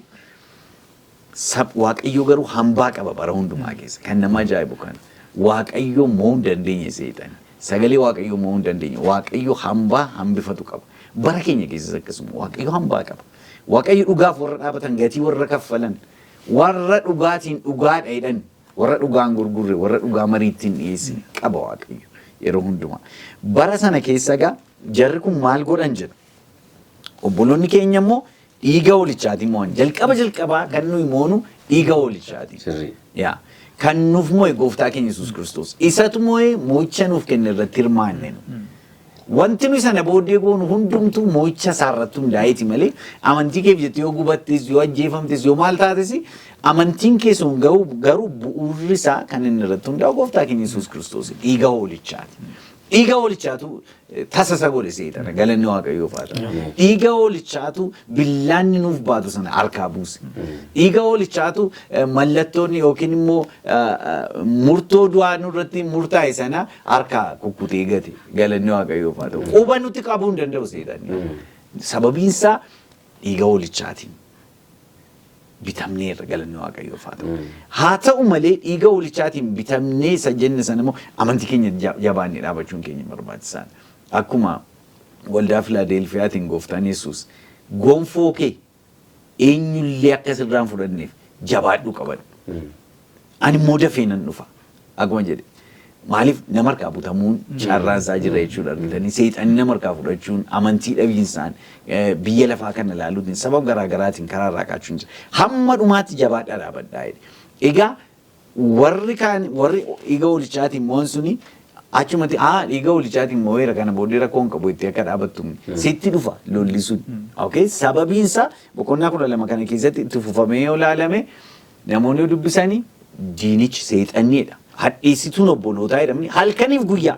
Waaqayyo garuu hambaa qaba bara hundumaa keessa. Kan nama ajaa'ibu kana. Waaqayyo mo'uu hin dandeenye seexani. Sagalee Waaqayyoo mo'uu hin dandeenye. Waaqayyo hambaa hambifatu qaba. Bara keenya keessas akkasuma Waaqayyo hambaa qaba. Waaqayyo dhugaaf warra dhaabatan, gatii warra kaffalan, warra dhugaatiin dhugaadha jedhan, warra dhugaan gurgurre, warra dhugaa mariitti hin dhiyeessine qaba Waaqayyo yeroo hundumaa. Bara sana keessa egaa jarri kun maal godhan jedha. Obboloonni keenya immoo dhiiga hoolichaatiin mo'an. Jalqaba jalqabaa kan nuyi moonu dhiiga hoolichaatiin. Sirrii. Yaa. Kan nuuf mo'e Gooftaa keenya Yesuus Kiristoos. Isatu mo'e, mo'icha nuuf kenne irratti hirmaanne nu. Wanti nuyi sana booddee goonu hundumtuu mo'icha isaa irratti hundaa'eeti malee, amantii keef jettee yoo gubattes, yoo ajjeefamtes, yoo maal taates, amantiin kee sun garuu bu'uurri isaa kan inni irratti hundaa'u Gooftaa keenya Yesuus Kiristoos, dhiiga hoolichaati. Dhiiga hoolichaatu tasa isa godhe seexana, galanni Waaqayyoof haa ta'u. Dhiiga hoolichaatu billaanni nuuf baatu sana harkaa buuse. Dhiiga hoolichaatu mallattoon yookiin immoo murtoo du'aa nurratti murtaa'e sana harkaa kukkutee gate, galanni Waaqayyoof haa ta'u. Quba nutti qabuu hin danda'u seexanni. Sababiin isaa dhiiga hoolichaatiin bitamneerra, galanni Waaqayyoof haa ta'u. Haa ta'u malee, dhiiga hoolichaatiin bitamnee isa jenne sana immoo amantii keenya jabaannee dhaabachuun keenya barbaachisaadha. Akkuma waldaa Filaadelfiyaatiin Gooftaan Yesuus "Gonfoo kee eenyullee akka sirraa hin fudhanneef jabaadhu qabadhu. Ani immoo dafee nan dhufa" akkuma jedhe. Maaliif nama harkaa butamuun carraan isaa jira jechuudha argitanii? Seexanni nama harkaa fudhachuun, amantii dhabiinsaan, biyya lafaa kana ilaaluutiin, sababa garaa garaatiin karaa irraa kaachuun jira. Hamma dhumaatti jabaadhaa dhaabadhaa jedhe. Egaa warri kaan, warri dhiiga hoolichaatiin mo'an suni, achumatti "Aa, dhiiga hoolichaatiin mo'eera, kana booddee rakkoo hin qabu" itti akka dhaabattu sitti dhufa lolli sun. Okay? Sababiin isaa boqonnaa 12 kana keessatti itti fufamee yoo ilaalame, namoonni yoo dubbisanii, diinichi seexanniidha. Hadheessituun obbolootaa jedhamni halkaniif guyyaa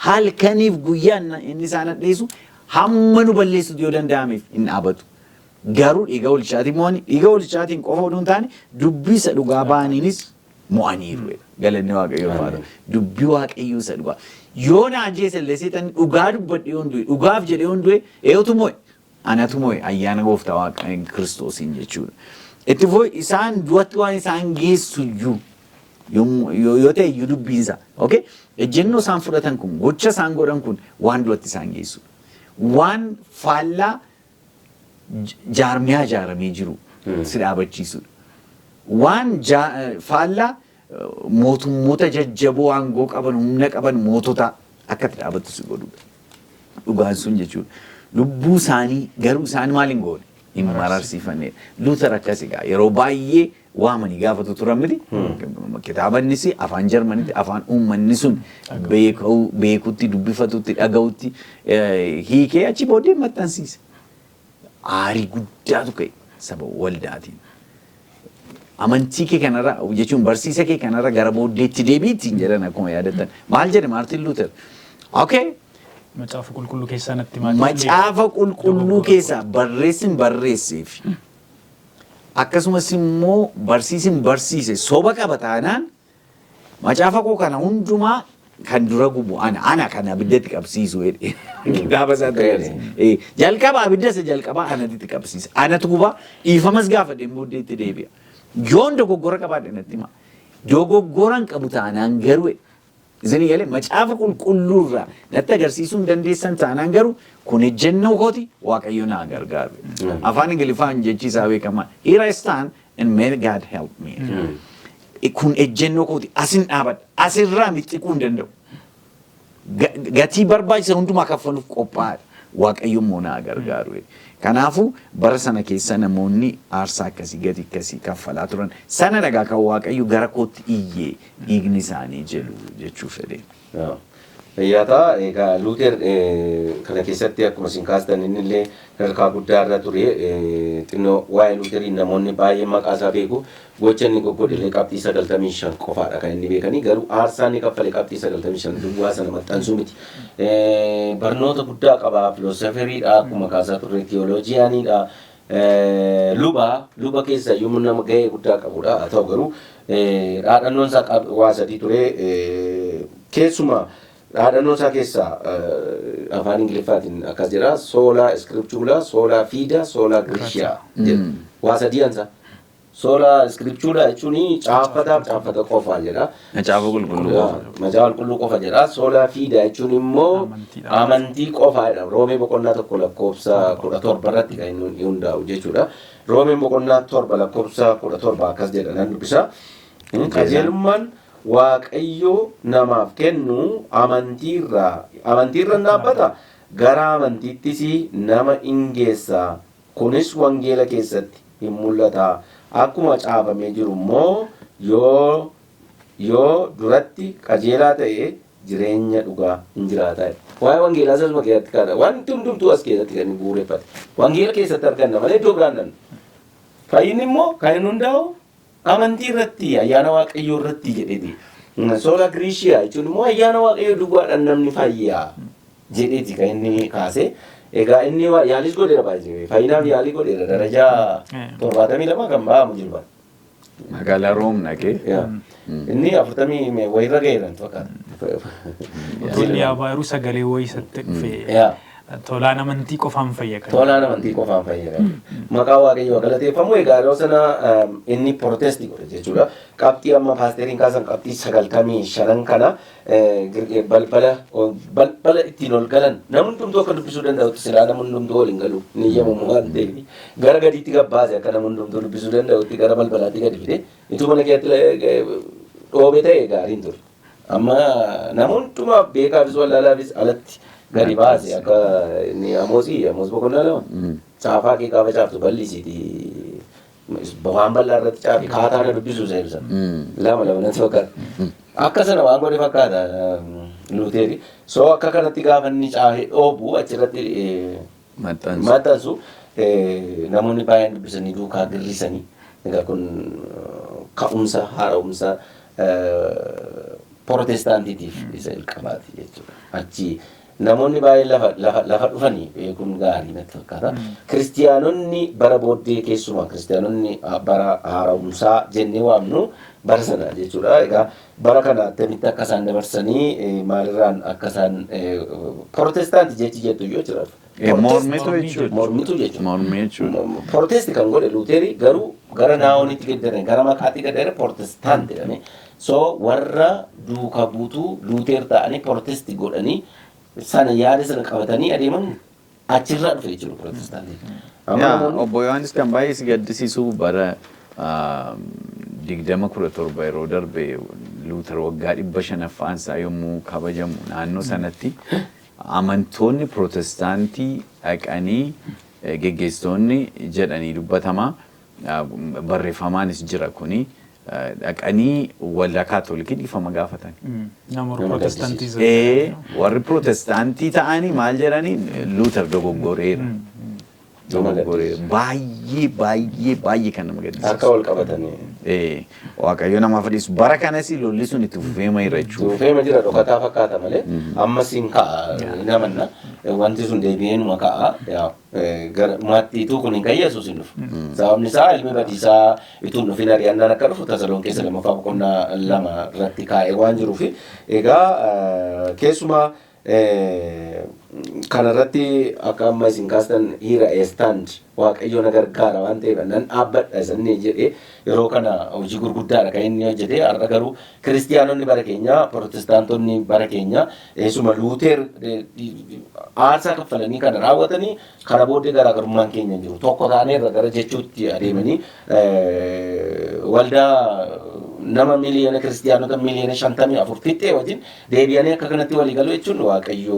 halkaniif guyyaa inni isaan hadheessu hamma nu balleessutu yoo danda'ameef hin dhaabatu. Garuu dhiiga hoolichaatiin mo'anii, dhiiga hoolichaatiin qofa oduu hin taane, dubbii isa dhugaa ba'aniinis mo'aniiru jedha. Galanni Waaqayyoof haa ta'u. Dubbii Waaqayyoo isa dhugaa. Yoo na ajjeese illee seexanni, dhugaa dubbadhe yoon du'e, dhugaaf jedhee yoon du'e, eenyutu mo'e? Anatu mo'e ayyaana Gooftaa Waaqa Kiristoosiin jechuudha. Itti fufee isaan du'atti waan isaan geessu iyyuu yoo ta'e iyyuu dubbiinsa. Okay? Ejjennoo isaan fudhatan kun, gocha isaan godhan kun waan du'atti isaan geessu. Waan faallaa jaarmiyaa ijaaramee jiru si dhaabachiisudha. Waan faallaa mootummoota jajjaboo aangoo qaban, humna qaban, mootota akka itti dhaabattu si godhudha. Dhugaan sun jechuudha. Lubbuu isaanii garuu isaan maal hin goone? Hin mararsiifanne. Luuter akkas egaa yeroo baay'ee waamanii gaafatu turan miti. Kitaabannis afaan Jarmanitti, afaan uummanni sun beekutti, dubbifatutti, dhaga'utti hiikee achi booddee maxxansiise. Aarii guddaatu ka'e saba waldaatiin. "Amantii kee kanarra, jechuun barsiisa kee kanarra gara booddeetti deebiitiin" jedhan akkuma yaadattan. Maal jedhe Maartin Luuter? Okay. Macaafa Qulqulluu keessaa natti himaa. Macaafa Qulqulluu keessaa barreessin barreesseef, akkasumas immoo barsiisin barsiise soba qaba taanaan, macaafa koo kana hundumaa kan dura gubu ana, kan abiddatti qabsiisu jedhe. Kitaaba isaa agarsiisa. Jalqaba abidda isa jalqabaa anatti qabsiisa. Anatu guba, dhiifamas gaafadheen booddeetti deebi'a. Yoon dogoggora qabaadhe natti hima. Dogoggora hin qabu taanaan garuu, isin galee, Macaafa Qulqulluu irraa natti agarsiisuu hin dandeessan taanaan garuu, kun ejjennoo kooti, Waaqayyo naa gargaaru. Afaan Ingiliffaan jechi isaa beekamaa "Here I stand and may God help me." Kun ejjennoo kooti, asin dhaabadha, asirraa mixxiquu hin danda'u. Gatii barbaachisa hundumaa kaffaluuf qophaa'aadha. Waaqayyo immoo naa gargaaru. Kanaafuu bara sana keessa namoonni aarsaa akkasii, gatii akkasii kaffalaa turan. Sana dhagaa kan Waaqayyo gara kootti iyyee dhiigni isaanii jedhu jechuu fedhe. Fayyataa. Egaa Luuter kana keessatti akkuma isin kaastan inni illee sadarkaa guddaa irra ture. Xinnoo waa'ee Luuteriin namoonni baay'een maqaa isaa beeku. Gocha inni goggodhe illee qabxii 95 qofaadha kan inni beekanii, garuu aarsaa inni kaffale qabxii 95 duwwaa sana maxxansuu miti. Barnoota guddaa qaba, philosopheriidha, akkuma kaasaa turre theologianiidha. Luba keessa iyyuu nama gahee guddaa qabudha. Haa ta'u garuu dhaadhannoon isaa waa sadii ture. Keessumaa dhaadhannoo isaa keessaa afaan Ingiliffaatiin akkas jedha: "Sola Scriptura, sola fide, sola gratia" jedha. Waa sadii ansa. Sola scriptura jechuun caaffataaf caaffata qofa jedha. Macaafa qulqulluu qofa. Macaafa qulqulluu qofa jedha. Sola fide jechuun immoo Amantiidha. Amantii qofa jedha. Roomee boqonnaa 1 lakkoofsa 17 irratti kan inni hundaa'u jechuudha. Roomeen boqonnaa 7 lakkoofsa 17 akkas jedha, nan dubbisa. Qajeelummaan Waaqayyo namaaf kennu amantiirra hin dhaabbata, gara amantiittis nama in geessa. Kunis wangeela keessatti hin mul'ata. Akkuma caafamee jiru immoo yoo duratti qajeelaa ta'e jireenya dhugaa hin jiraata. Waa'ee wangeelaa asuma keessatti kaasa. Wanti hundumtuu as keessatti kan inni bu'uureffate. Wangeela keessatti arganna malee iddoo biraan dhanna. Fayyinni immoo kan inni hundaa'u amantii irratti, ayyaana Waaqayyoo irratti jedheeti. Sola gratia jechuun immoo ayyaana Waaqayyoo duwwaadhaan namni fayyaa jedheeti kan inni kaase. Egaa inni yaalis godheera baay'ee. Fayyinaaf yaalii godheera, darajaa 72 kan ba'amu jiru. Magaalaa Room dhaqee. Yaa. Inni 40 wayirra ga'eera natti fakkaata. Utuu inni yaabaa jiru sagalee wayii isatti dhufe. Tolaan amantii qofaan fayya kan. Tolaan amantii qofaan fayya kan. Maqaa Waaqayyoo galateeffamu. Egaa yeroo sana inni protest godhe jechuudha. Qabxii amma paasteriin kaasan, qabxii 95 kana balbala ittiin ol galan namni hundumtuu akka dubbisuu danda'utti, silaa namni hundumtuu ol hin galu ni eeyyamamu waan ta'eef, gara gadiitti gabbaase, akka namni hundumtuu dubbisuu danda'utti gara balbalaatti gadi fide. Ituu mana keessatti dhoobe ta'e gaariin ture. Amma nama hundumaaf, beekaafis wallaalaafis alatti gadi baase, akka inni Amoos boqonnaa 2, caafaa kee gaafa caaftu bal'isiiti, waan bal'aa irratti caafi, kaataa na dubbisuu isa ibsa. Lama lama natti fakkaata. Akka sana waan godhe fakkaata Luuteeri. So akka kanatti gaafa inni caafee dhoobu, achirratti Maxxansu. Maxxansu, namoonni baay'een dubbisanii duukaa girrisanii, egaa kun ka'umsa haara'umsa Protestaantiitiif isa jalqabaati jechuudha. Achi namoonni baay'een lafa dhufanii beekuun gaarii natti fakkaata. Kiristiyaanonni bara booddee, keessumaa kiristiyaanonni bara haara'umsaa jennee waamnu, bara sana jechuudha. Egaa bara kana attamitti akka isaan dabarsanii, maalirraan akka isaan Protestaanti jechi jettu iyyuu jira. Mormitu jechuudha. Mormitu jechuudha. Mormii jechuudha. Protest kan godhe Luuterii garuu gara naawonitti geeddarame, gara maqaatti geeddarame, Protestant jedhame. So warra duuka buutuu Luuteer ta'anii protest godhanii sana, yaada sana qabatanii adeeman, achirraa dhufe jechuudha Protestaantiin. Amma Yaa, namoonni Obbo Yohaannis, kan baay'ee si gaddisiisu bara 2017 yeroo darbe Luuter waggaa 500ffaan isaa yommuu kabajamu, naannoo sanatti amantoonni Protestaantii dhaqanii geggeessitoonni jedhanii dubbatama. Barreeffamaanis jira kuni, dhaqanii waldaa Kaatolikii dhiifama gaafatan. Nama Protestaantii. Warri Protestaantii ta'anii maal jedhanii? Luuter dogoggoreera. Dogoggoreera. Baay'ee baay'ee baay'ee kan nama Harka gaddisiisu. wal qabatanii. Waaqayyo namaaf dhiisu, bara kanas lolli sun itti fufeema jira jechuudha. Fufeema jira, dhokataa fakkaata malee ammas hin ka'a namanna, wanti sun deebi'ee numa ka'a. Yaa, gara maattiituu kun hin kan Yesuus hin dhufu. Sababni isaa ilmi badiisaa ituu hin dhufin ari'annaan akka dhufu Tasalon keessa lammaffaa boqonnaa 2 irratti kaa'ee waan jiruufi, egaa keessumaa kanarratti akka amma isin kaastan, "Here I stand, Waaqayyo na gargaara waan ta'eef nan dhaabbadha" isanni jedhe, yeroo kana hojii gurguddaadha kan inni hojjete. Har'a garuu kiristiyaanonni bara keenya, Protestaantonni bara keenya, eessuma Luuteer aarsaa kaffalanii kana raawwatanii, kana booddee garaagarummaan keenya hin jiru, tokko taaneerra gara jechuutti adeemanii, waldaa nama miliyoona, kiristiyaanota miliyoona 54 fixxee wajjin deebi'anii akka kanatti walii galuu jechuun Waaqayyo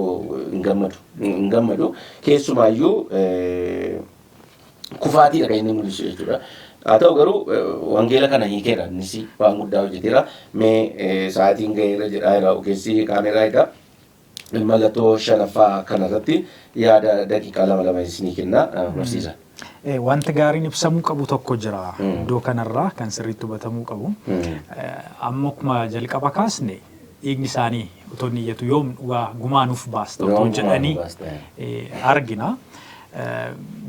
hin gammadu, hin gammadu. Keessumaayyuu kufaatiidha kan inni mul'isu jechuudha. Haa ta'u garuu wangeela kana hiikeera, innis waan guddaa hojjeteera. Mee sa'aatiin ga'eera jedhaa jira ogeessi kaameraa. Egaa mallattoo shanaffaa kanarratti yaada daqiiqaa lama lama isinii kenna, barsiisa. Wanta gaariin ibsamuu qabu tokko jira iddoo kanarraa kan sirriitti hubatamuu qabu. Amma akkuma jalqaba kaasne, dhiigni isaanii otoo inni iyyatu, "Yoom dhugaa gumaa nuuf baasta?" otoo "Yoom gumaa jedhanii nuuf baasta?" argina.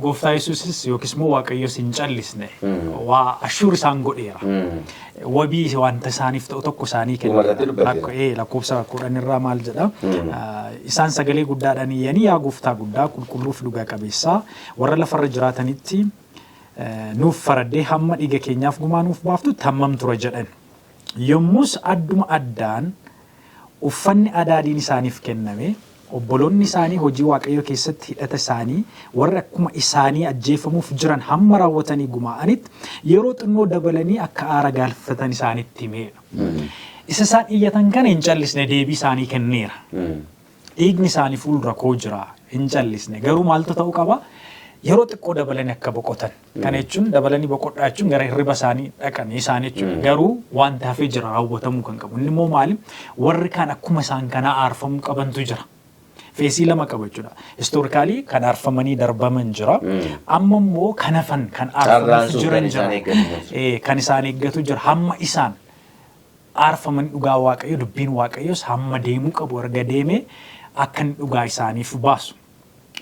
Gooftaa Yesuusis yookiis immoo Waaqayyos hin callisne, waa ashuur isaan godheera. Wabii wanta isaaniif ta'u tokko isaanii Dhumarratti dubbateera. Lakkoofsa 10 irraa maal jedha? Isaan sagalee guddaadhaan iyyanii, "Yaa Gooftaa guddaa, qulqulluu fi dhugaa qabeessaa, warra lafarra jiraatanitti Nuuf faraddee hamma dhiiga keenyaaf gumaa nuuf baaftutti hammam tura jedhan. Yommus adduma addaan uffanni adaadiin isaaniif kenname, obboloonni isaanii hojii Waaqayyoo keessatti hidhata isaanii warri akkuma isaanii ajjeefamuuf jiran hamma raawwatanii gumaa'anitti yeroo xinnoo dabalanii akka aara galfatan isaanitti himeedha. Isa isaan iyyatan kana hin callisne, deebii isaanii kenneera. Dhiigni isaanii fuuldura koo jira, hin callisne. Garuu maaltu ta'uu qaba? Yeroo xiqqoo dabalanii akka boqotan. Kana jechuun dabalanii boqodhaa jechuun gara hirriba isaanii dhaqanii isaan jechuudha. Garuu wanti hafee jira raawwatamuu kan qabu. Inni immoo maali? Warri kaan akkuma isaan kanaa aarfamuu qabantu jira. Phase lama qaba jechuudha. Historically kan aarfamanii darbaman jira. Amma immoo kan hafan kan Carraan aarfamuuf sun jiran kan jira. isaan eeggatu. Kan isaan eeggatu jira. Hamma isaan aarfaman dhugaa Waaqayyo, dubbiin Waaqayyos hamma deemuu qabu erga deemee akka inni dhugaa isaaniif baasu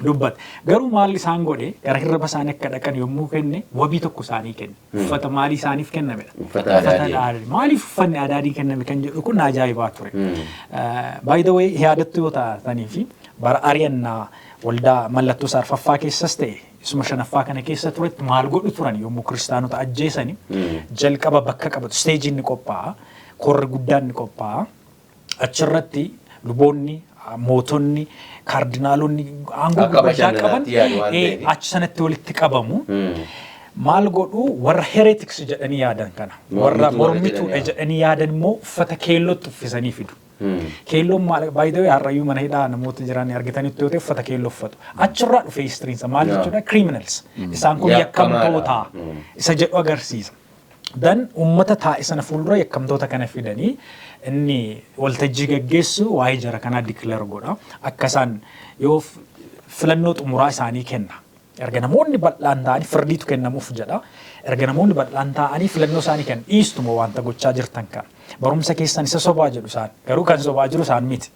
dubbata. Garuu maal isaan godhe? Gara hirriba isaanii akka dhaqan yommuu kenne, wabii tokko isaanii kenne. Uffata maalii isaaniif kennamedha? Uffata adaadii. Adaadii. Maaliif uffanni adaadii kenname kan jedhu kun ajaa'ibaa ture. By the way, yaadattu yoo taatanii fi bara ari'annaa waldaa mallattoo isaa arfaffaa keessas ta'e isuma shanaffaa kana keessa turetti maal godhu turan? Yommuu kiristaanota ajjeesani jalqaba bakka qabatu, stageiin ni qophaa'a, korri guddaan ni qophaa'a. Achirratti luboonni, mootonni, kaardinaalonni aangoo Akka gurguddaa qaban bashannanaatti yaadu waan ta'eef. Achi sanatti walitti qabamu. Maal godhu? Warra heretics jedhanii yaadan kana, warra mormituu warra mormituudha jedhanii jedhanii yaadan immoo uffata keellootti uffisanii fidu. Keelloon maal? By the way, har'ayyuu mana hidhaa namoota jiran argitanitti yoo ta'e uffata keelloo uffatu. Achirraa dhufe historyiinsa maal jechuudha? Criminals. Isaan kun Yakkamaadha. yakkamtoota isa jedhu agarsiisa. Dan uummata taa'e sana fuuldura yakkamtoota kana fidanii inni waltajjii gaggeessu waa'ee jara kanaa declare godha. Akka isaan yoo filannoo xumuraa isaanii kenna. Erga namoonni bal'aan ta'anii firdiitu kennamuuf jedha. Erga namoonni bal'aan ta'anii filannoo isaanii kenna. Dhiistuma wanta gochaa jirtan kana. Barumsa keessan isa sobaa jedhu isaan. Garuu kan sobaa jiru isaan miti.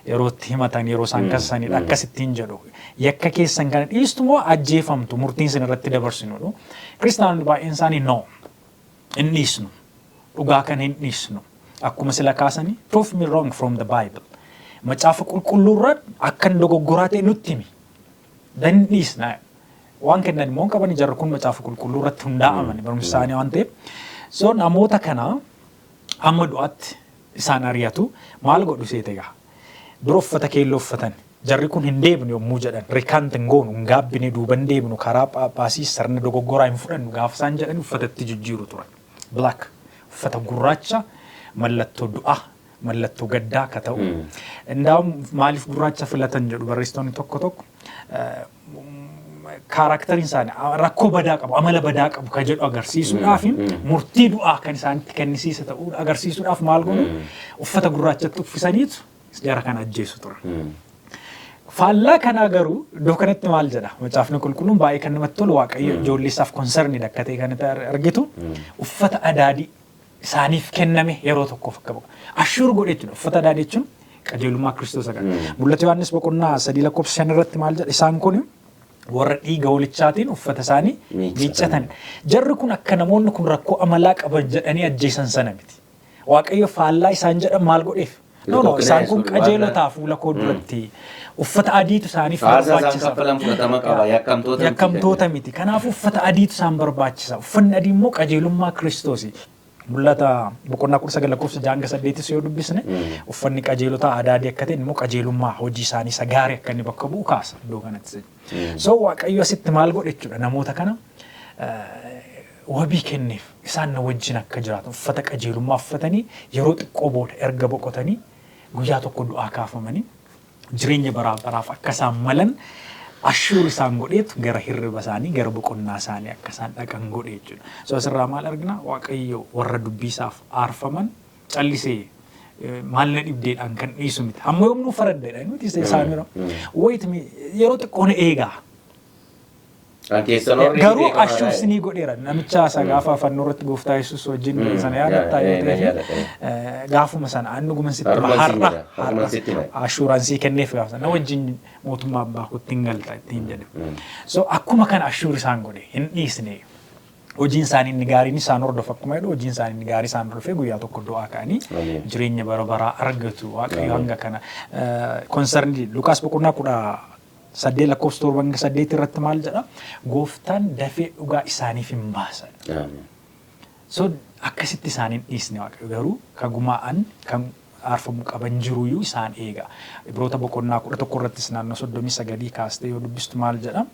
Yeroo itti himatan, yeroo isaan kassanidha akkasittiin jedhu. Yakka keessan kana dhiistumoo ajjeefamtu murtiin isin irratti dabarsinudha. Kiristaanonni baay'een isaanii, "No, hin dhiisnu. Dhugaa kana hin dhiisnu." Akkuma sila kaasanii, "Prove me wrong from the Bible." Macaafa qulqulluurra akka hin dogoggoraa ta'e nutti himi. Dan dhiisna. Waan kennan immoo hin qaban, jarri kun macaafa qulqulluu irratti hundaa'aman barumsa isaanii waan ta'eef. So namoota kana hamma du'aatti isaan ari'atu. Maal godhu seete egaa? Dura uffata keelloo uffatan. Jarri kun hin deebinu yommuu jedhan, recant hin goonu, hin gaabbine, duuba hin deebinu, karaa phaaphaasii sirna dogoggoraa hin fudhannu gaafa isaan jedhan uffatatti jijjiiru turan. Black, uffata gurraacha, mallattoo du'aa, mallattoo gaddaa akka ta'u. Indaa'um maaliif gurraacha filatan jedhu barreessitoonni tokko tokko. Characteriin isaanii rakkoo badaa qabu, amala badaa qabu kan jedhu agarsiisuudhaaf, murtii du'aa kan isaanitti kennisiisa ta'uu agarsiisuudhaaf maal godhu? Uffata gurraachatti uffisaniitu jara kana ajjeesu turan. Faallaa kanaa garuu iddoo kanatti maal jedha? Macaafni qulqulluun baay'ee kan namatti tolu, Waaqayyo ijoollee isaaf concerned akka ta'e kan argitu, uffata adaadii isaaniif kenname yeroo tokkoof akka boqotan. Assure godhe jechuudha. Uffata adaadii jechuun qajeelummaa Kiristoos agarra. Mul'ata Yohaannis boqonnaa 3 lakkoofsa 5 irratti maal jedha? Isaan kun warra dhiiga hoolichaatiin uffata isaanii miiccatan. Miiccatan. Jarri kun akka namoonni kun rakkoo amalaa qaban jedhanii ajjeesan sana miti. Waaqayyo faallaa isaan jedhan maal godheef? No, isaan kun qajeelotaa fuula koo duratti uffata adiitu isaaniif Aarsaa isaan barbaachisa. kaffalan fudhatama qaba. Yakkamtoota miti. Yakkamtoota miti. Kanaaf uffata adiitu isaan barbaachisa. Uffanni adii immoo qajeelummaa Kiristoosi. Mul'ata boqonnaa 19 lakkoofsa 6 hanga 8 yoo dubbisne, uffanni qajeelotaa adaadii akka ta'e, immoo qajeelummaa hojii isaanii isa gaarii akka inni bakka bu'u kaasa iddoo kanatti. So Waaqayyo asitti maal godhe jechuudha? Namoota kana wabii kenneef, isaan na wajjin akka jiraatan uffata qajeelummaa uffatanii yeroo xiqqoo booda erga boqotanii guyyaa tokko du'aa kaafamanii jireenya baraa baraaf akka isaan malan assure isaan godheetu gara hirriba isaanii, gara boqonnaa isaanii akka isaan dhaqan godhe jechuudha. So asirraa maal argina? Waaqayyo warra dubbii isaaf aarfaman callisee maal na dhibdeedhaan kan dhiisu miti. Hamma yoomnuu faraddeedha nuti isaan yeroo. Wait, yeroo xiqqoo na eegaa. Kan keessan warri Garuu beekamaadha. Assure sinii godheera. Namicha isa gaafa fannoo irratti gooftaa Yesuus wajjin sana yaadattaa yoo ta'e gaafuma sana ani dhuguman sitti hima Har'uman siin har'a jedha. Har'uman sitti hima. Assurance kenneef gaafa sana na wajjin mootummaa abbaa kootti hin galta ittiin jedhe. So akkuma kana assure isaan godhe, hin dhiisne. Hojiin isaanii inni gaariin isaan hordofa akkuma jedhu, hojiin isaanii inni gaarii isaan hordofee guyyaa tokko du'aa ka'anii Ameen. jireenya bara baraa argatu. Waaqayyo hanga kana concerned. Lukaas boqonnaa kudha 8 lakkoofsa 7 hanga 8 irratti maal jedha? Gooftaan dafee dhugaa isaaniif hin baasa. So akkasitti isaan hin dhiisne. Waaqayyo garuu kan gumaa'an, kan aarfamuu qaban jiruyyuu isaan eega. Ibroota boqonnaa 11 irrattis naannoo 39 kaastee yoo dubbistu maal jedha?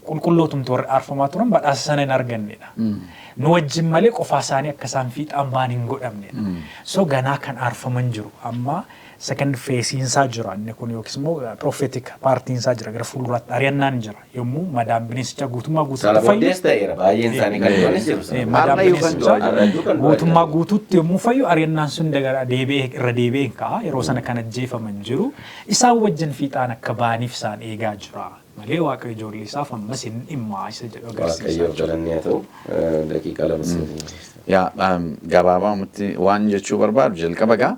Qulqullootumti warri aarfamaa turan badhaasa sana hin argannedha. Nu wajjin malee qofaa isaanii akka isaan fiixaan ba'an hin godhamnedha. So ganaa kan aarfaman jiru. Amma second phase-insaa jira inni kun, yookiis immoo prophetic part-iinsaa jira. Gara fuulduraatti ari'annaan jira. Yommuu madaan bineensicha guutummaa Sana guutuutti fayyu. Booddees ta'eera, baay'een isaanii kan du'anis jiru sana. Madaan Har'a iyyuu kan bineensichaa du'aa jiru. Kan du'aa guutummaa jiru. guutuutti yommuu fayyu, ari'annaan sun deebi'ee irra deebi'ee hin ka'a. Yeroo sana kan ajjeefaman jiru. Isaan wajjin fiixaan akka ba'aniif isaan eegaa jira. Malee Waaqayyo ijoollee isaaf ammas hin dhimmaa isa jedhu agarsiisa. Waaqayyoof galanni haa ta'u. Daqiiqaa 2 seenii. Yaa, gabaabumatti waan jechuu barbaadu, jalqaba gaa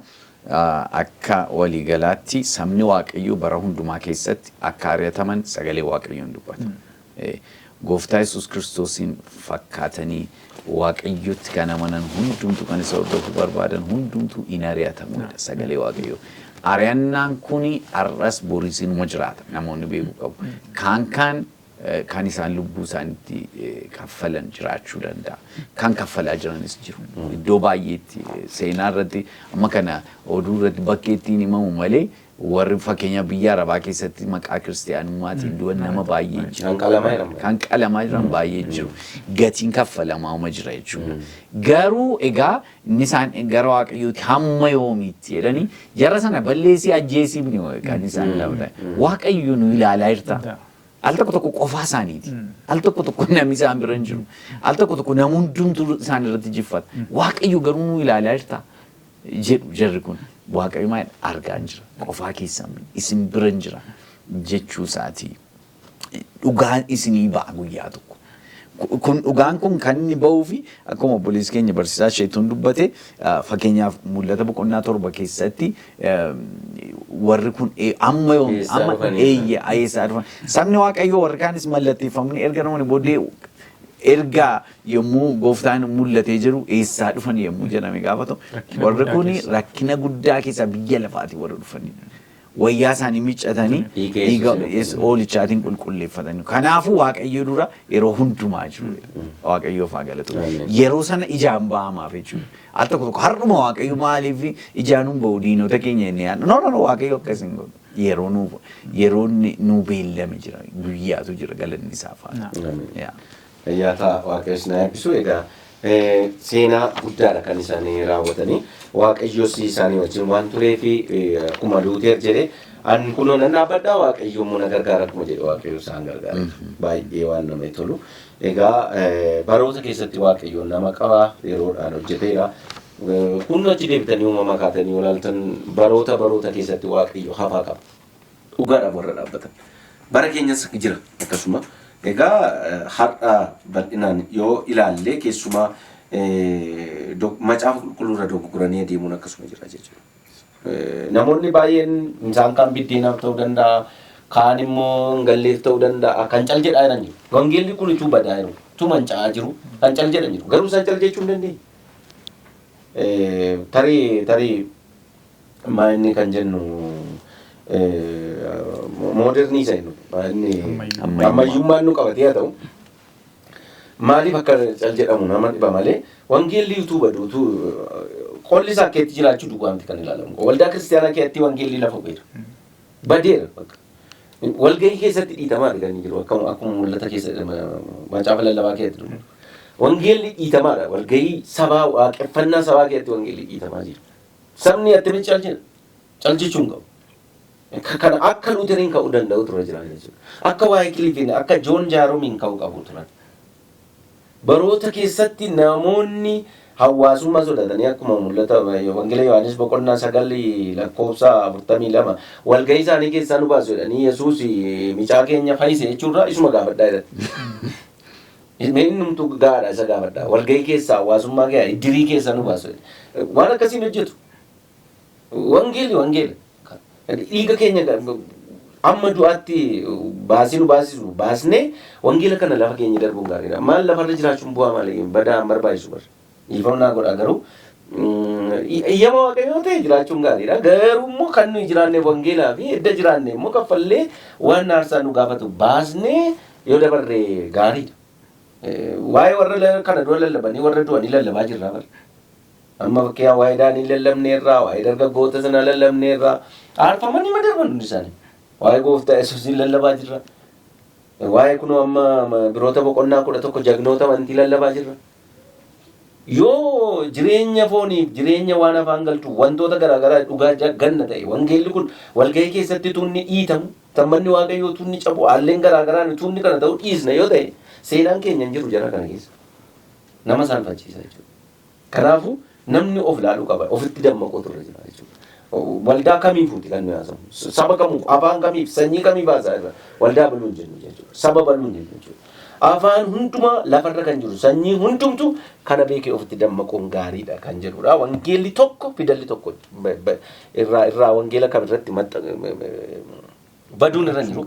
akka waliigalaatti sabni Waaqayyoo bara hundumaa keessatti akka ari'ataman sagalee Waaqayyoon dubbata. Gooftaa Yesuus Kiristoosiin fakkaatanii Waaqayyotti kan amanan hundumtu, kan isa hordofuu barbaadan hundumtu in ari'atamudha sagalee Waaqayyoo. Ari'annaan kuni har'as boris inuma jiraata, namoonni beekuu qabu. Kaan kaan kan isaan lubbuu isaaniitti kaffalan jiraachuu danda'a. Kan kaffalaa jiranis jiru. Iddoo baay'eetti seenaa irratti amma kana oduu irratti bakkeettiin himamu malee, warri fakkeenya biyya Arabaa keessatti maqaa kiristiyaanummaatiin du'an nama baay'ee jiru. Kan qalamaa jiran. Kan qalamaa jiran baay'ee jiru. Gatiin kaffalamaa uma jira jechuudha. Garuu egaa inni isaan gara Waaqayyooti hamma yoomiitti jedhanii jara sana balleessii ajjeesiifni kan isaan lafa. Waaqayyo nu ilaalaa jirta. Al tokko tokko qofaa isaaniiti. Al tokko tokko namni isaan bira hin jiru. Al tokko tokko nama hundumtuu isaan irratti jiffata. Waaqayyo garuu nu ilaalaa jirta jedhu jarri kun. Waaqayyo maal argaa hin jira. Qofaa keessan isin bira hin jira jechuu isaati. Dhugaan isinii ba'a guyyaa tokko. Kun dhugaan kun kan inni ba'uu fi akkuma obboleessi keenya barsiisaa isheetuun dubbate, fakkeenyaaf Mul'ata boqonnaa 7 keessatti warri kun amma yoom Eessaa amma dhufanii? Eeyye, eessaa dhufan? Sabni Waaqayyoo warri kaanis mallatteeffamni erga dhumanii booddee, erga yommuu gooftaan mul'atee jiru, eessaa dhufan yommuu jedhame gaafatu, Rakkina warri guddaa kun keessa. Rakkina guddaa keessa biyya lafaati warra dhufanidha. Wayyaa isaanii miiccatanii Dhiiga dhiiga Yesuusiin. Hoolichaatiin qulqulleeffatanii. Kanaafuu Waaqayyo dura yeroo hundumaa jiru. Waaqayyoof haa galatu. Ameen. Yeroo sana ijaan ba'amaaf jechuudha. Al tokko tokko har'uma Waaqayyo maaliif ijaan hin ba'u diinota keenya inni yaadnu. No, no, no, Waaqayyo akkas hin godhu. Yeroo inni nuu beellame jira. Guyyaatu jira, galanni isaaf haa ta'u. Ameen. Yaa. Fayyaa ta'a, Waaqayyo isin haa eebbisu. Egaa seenaa guddaadha kan isaanii raawwatanii. Waaqayyos isaanii wajjin waan tureefi, akkuma Luuteer jedhe, "An kunoo nan dhaabbadha, Waaqayyo immoo na gargaara," akkuma jedhe Waaqayyo isaan gargaara. Baay'ee waan namatti tolu. Egaa baroota keessatti Waaqayyo nama qaba, yeroodhaan hojjeteera. Kun achi deebitanii uumama kaatanii olaaltan, baroota baroota keessatti Waaqayyo hafaa qaba. Dhugaadhaaf warra dhaabbatan. Bara keenyas jira akkasuma. Egaa har'a bal'inaan yoo ilaalle, keessumaa macaafa qulqulluu irra dogoggoranii adeemuun akkasuma jira jechuudha. Namoonni baay'een isaan kaan biddeenaaf ta'uu danda'a, kaan immoo hin galleef ta'uu danda'a, kan cal jedhaa jiran jiru. Wangeelli kun utuu badaa jiru, utuu manca'aa jiru, kan cal jedhan jiru. Garuu isaan cal jechuu hin dandeenye. Tarii tarii maa inni kan jennu modern isa jennu maa inni Ammayyummaa. Ammayyummaan nu qabatee haa ta'u, maaliif akka cal jedhamu nama dhiba malee, wangeelli utuu badu, utuu qolli isaa keetti jiraachuu duwwaa miti kan ilaalamu. Waldaa kiristaanaa keessatti wangeelli lafa bu'eera, badeera bakka. Walgahii keessatti dhiitamaadha kan inni jiru, akkuma mul'ata keessa macaafa lallabaa keessatti dubbatu. Wangeelli dhiitamaadha. Walgahii sabaa, waaqeffannaa sabaa keessatti wangeelli dhiitamaa jira. Sabni attamitti cal jedha? Cal jechuu hin qabu. Kana akka Luuteriin ka'uu danda'u ture jira jechuudha. Akka Waayikiliifiin, akka Joon Jaarumiin ka'uu qabu turan. Baroota keessatti namoonni hawaasummaa sodaatanii, akkuma mul'ata Wangeela Yohaannis boqonnaa 9 lakkoofsa 42, walgahii isaanii keessaa nu baasu jedhanii, Yesuus micaa keenya fayyise jechuurraa isuma gaafadhaa jedhan. Inni numtu gaadha, isa gaafadhaa. Walgahii keessaa, hawaasummaa keessaa, iddirii keessaa nu baasu jedhe. Waan akkasiin hojjetu. Wangeelli wangeela. Dhiiga keenya amma du'aatti baasii nu baasisu baasnee wangeela kana lafa keenya darbuun gaariidha. Maal lafarra jiraachuun bu'aa maali? Badaa hin barbaachisu bara. Dhiifamnaa godha garuu Iyyama Waaqayyoo ta'e jiraachuun gaariidha. Garuu immoo kan nuyi jiraanne wangeelaa fi edda jiraanne immoo kaffallee waan aarsaa nu gaafatu baasnee yoo dabarre gaariidha. Waa'ee warra kana dura lallabanii warra du'anii lallabaa jirra bara. Amma fakkeenyaaf waa'ee Daanii lallabneerraa, waa'ee dargaggoota sanaa lallabneerraa, aarfamanii ma darban hundi isaanii. Waa'ee gooftaa Yesuusiin lallabaa jirra. Waa'ee kunoo amma biroota boqonnaa 11 jagnoota amantii lallabaa jirra. Yoo jireenya fooniif jireenya waan afaan galchu wantoota garaagaraa dhugaa ganna ta'e, wangeelli kun walgahii keessatti tuunni dhiitamu, tammanni Waaqayyoo tuunni cabu, haalleen garaagaraan tuunni kana ta'u dhiisna yoo ta'e, seenaan keenya hin jiru jara kana keessa. Nama saalfachiisa jechuudha. Kanaafuu namni of ilaaluu qaba, ofitti dammaquu turre jira jechuudha. Waldaa kamiifuuti kan nuyi haasamu? Saba kamuuf, afaan kamiif, sanyii kamiif haasaa irra? Waldaa baluu hin jennu jechuudha. Saba baluu hin jennu jechuudha. Afaan hundumaa lafarra kan jiru sanyii hundumtu kana beekee ofitti dammaquun gaariidha kan jedhudha. Wangeelli tokko, fidalli tokko irraa wangeela kam irratti baduun irra hin jiru,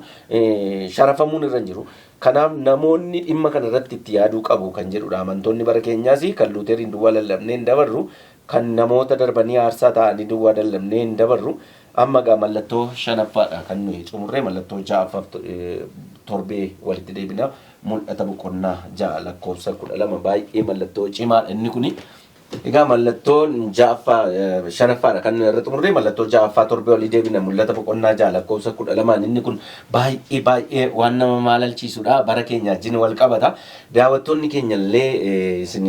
sharafamuun irra hin jiru. Kanaaf namoonni dhimma kana irratti itti yaaduu qabu kan jedhudha. Amantoonni bara keenyaas kan Luuteriin duwwaa lallabnee hin dabarru, kan namoota darbanii aarsaa ta'anii duwwaa lallabnee hin dabarru. Amma egaa mallattoo shanaffaadha kan nuyi xumurree, mallattoo ja'affaaf torbee walitti deebina. Mul'ata boqonnaa 6 lakkoofsa 12 baay'ee mallattoo cimaadha inni kuni. Egaa mallattoon ja'affaa, shanaffaadha kan nuyi irra xumurree, mallattoo ja'affaa torbee walii deebina, mul'ata boqonnaa 6 lakkoofsa 12. Inni kun baay'ee baay'ee waan nama maalalchiisudha. Bara keenya wajjin wal qabata. Daawwattoonni keenya illee isin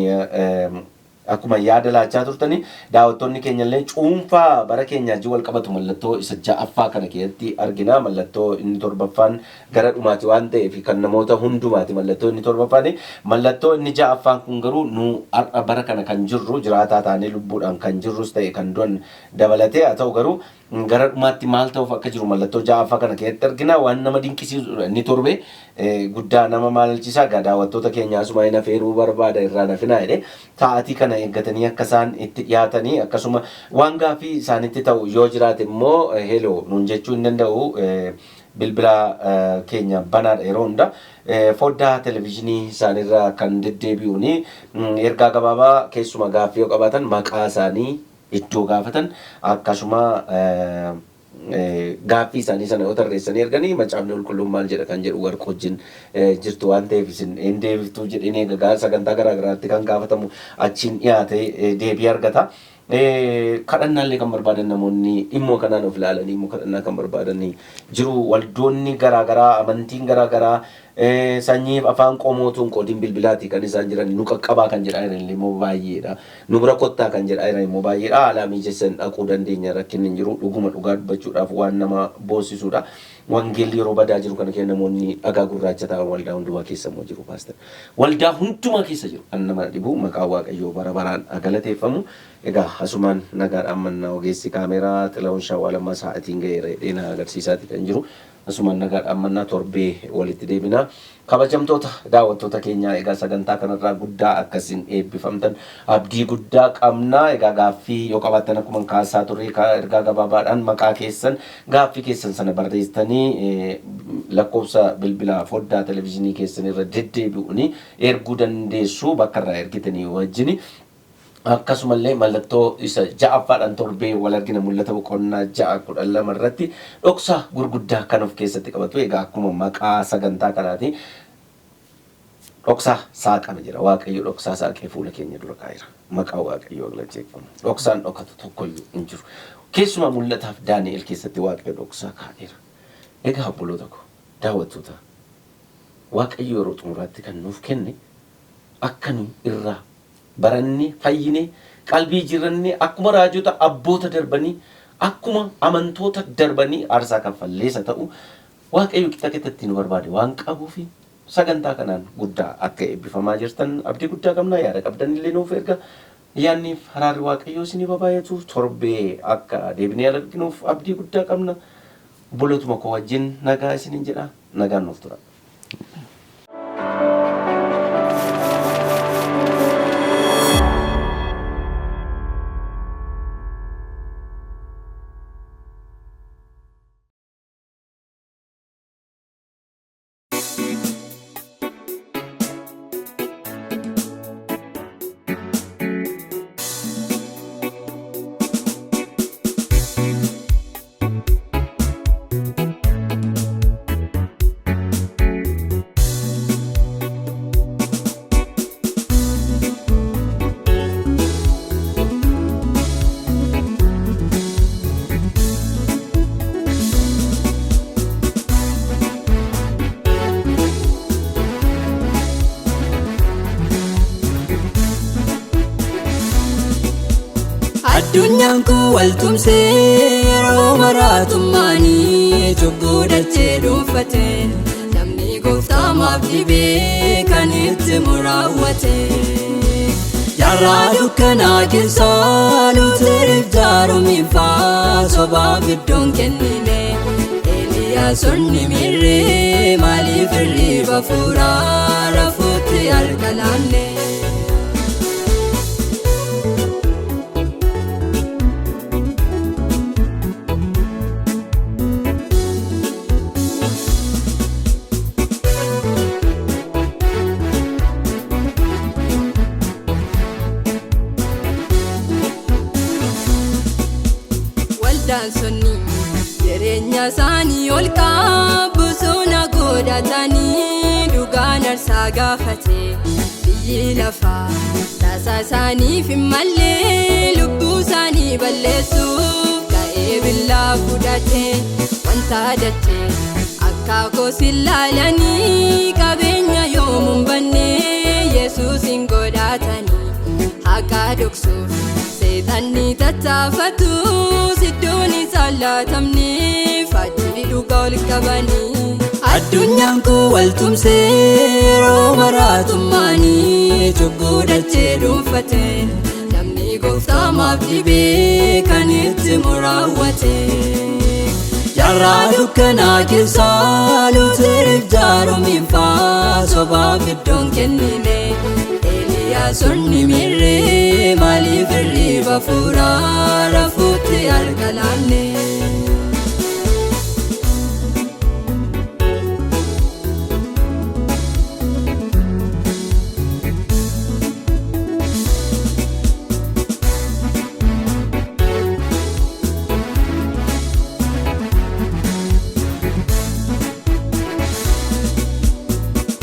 akkuma yaada laachaa turtanii, daawwattoonni keenya illee cuunfaa bara keenya wajjin wal qabatu mallattoo isa ja'affaa kana keessatti argina. Mallattoo inni torbaffaan gara dhumaati waan ta'eef kan namoota hundumaati mallattoo inni torbaffaan. Mallattoo inni ja'affaan kun garuu nu har'a bara kana kan jirru, jiraataa taanee lubbuudhaan kan jirrus ta'e kan du'an dabalatee haa ta'u, garuu gara dhumaatti maal ta'uuf akka jiru mallattoo ja'affaa kana keessatti argina. Waan nama dinqisiisudha inni torbe, guddaa nama maalalchiisa. Egaa daawwattoota keenya asuma hin afeeruu barbaada, irraa nafinaa jedhe, sa'aatii kana eeggatanii akka isaan itti dhiyaatanii, akkasuma waan gaaffii isaanitti ta'u yoo jiraate immoo heloo nuun jechuu hin danda'u. Bilbila keenya banaadha yeroo hunda. Foddaa televezyiinii isaaniirra kan deddeebi'uuni ergaa gabaabaa, keessuma gaaffii yoo qabaatan, maqaa isaanii, iddoo gaafatan, akkasuma gaaffii isaanii sana yoo tarreessanii erganii, macaafni qulqulluun maal jedha kan jedhu warqa wajjin jirtu waan ta'eef isin hin deebiftuu jedheen eega. Sagantaa garaa garaatti kan gaafatamu achiin dhiyaate deebii argata. Kadhannaallee kan barbaadan, namoonni dhimmoo kanaan of ilaalanii immoo kadhannaa kan barbaadanii jiru. Waldoonni garaa garaa, amantiin garaa garaa, sanyiif afaan qomootuun qoodiin bilbilaati kan isaan jiran, nu qaqqabaa kan jedhaa jiran immoo baay'eedha. Nu bira kottaa kan jedhaa jiran immoo baay'eedha. Haala mijeessan dhaquu dandeenya, rakkinni hin jiru. Dhuguma dhugaa dubbachuudhaaf waan nama boonsisuudha. Wangeelli yeroo badaa jiru kana keessa namoonni dhagaa gurraacha ta'an waldaa hundumaa keessa immoo jiru, pastor. Waldaa hundumaa keessa jiru. Kan nama dhibu, maqaan Waaqayyoo bara baraan galateeffamu. Egaa asumaan nagaadhaan mannaa, ogeessi kaameeraa Xila'uun Shawaalammaa sa'aatiin ga'eera jedhee na agarsiisaati kan jiru. Asumaan nagaadhaan mannaa, torbee walitti deebina. Kabajamtoota daawwattoota keenyaa, egaa sagantaa kanarraa guddaa akkasiin eebbifamtan abdii guddaa qabna. Egaa gaaffii yoo qabaattan, akkuma kaasaa turre, ergaa gabaabaadhaan maqaa keessan, gaaffii keessan sana barreessitanii lakkoofsa bilbilaa foddaa televezyiinii keessan irra deddeebi'uun erguu dandeessu, bakka irraa ergitanii wajjini. Akkasumallee mallattoo isa ja'affaadhaan torbee wal argina, mul'ata boqonnaa 6 12 irratti dhoksaa gurguddaa kan of keessatti qabatu. Egaa akkuma maqaa sagantaa kanaati, dhoksaa saaqame jira. Waaqayyo dhoksaa saaqee fuula keenya dura kaa'eera. Maqaa Waaqayyoo galateeffamu. Dhoksaan dhokatu tokkoyyuu hin jiru. Keessumaa mul'ataaf Daani'el keessatti Waaqayyo dhoksaa kaa'eera. Egaa obboloota koo, daawwattoota, Waaqayyo yeroo xumuraatti kan nuuf kenne akka nu irraa baranne, fayyine, qalbii jirranne, akkuma raajota abboota darbanii, akkuma amantoota darbanii aarsaa kaffalleessa ta'u, Waaqayyo qixa qixatti nu barbaade waan qabuufi sagantaa kanaan guddaa akka eebbifamaa jirtan abdii guddaa qabna. Yaada qabdan illee nuuf erga. Yaadniif haraarri Waaqayyoo isinii babaayatu. Torbee akka deebinee arginuuf abdii guddaa qabna. Obbolootuma koo wajjin nagaa isiniin jedha. Nagaan nuuf tura. Addunyaan kun wal tumsee yeroo maraatummaanii cubbuu dachee dhuunfate. Namni gooftaa maaf dhibee kan itti muraawwate. Jaarraa dukkanaa keessaa Luuteriif jaarumiifaa sobaaf iddoon kennine. Eeliyaasonni miirree maaliif hirriba fuuraa rafuutti harka laanne? Waldaan sonni jireenya isaanii ol qabu godhatanii dhugaan aarsaa gaafate. Biyyi lafaa taasaa isaaniif hin malle, lubbuu isaanii balleessuuf ka'ee billaa fudhate. Wanta dachee akkaakoo ilaalanii qabeenya yoomuun banne Yesuus hin godhatanii haqaa dhoksuuf seexanni tattaafatu iddoon isaan laatamneef achi dhugaa ol qabanii. Addunyaan kun wal tumsee yeroo maraatummaanii cubbuu dachee dhuunfate. Namni gooftaa maaf dhibee kan itti muraawwate. Jaarraa dukkanaa keessaa Luuteriif jaarumiifaa sobaaf iddoon kennine. Eeliyaasonni miirree maaliif hirriba fuuraa rafuutti harka laanne?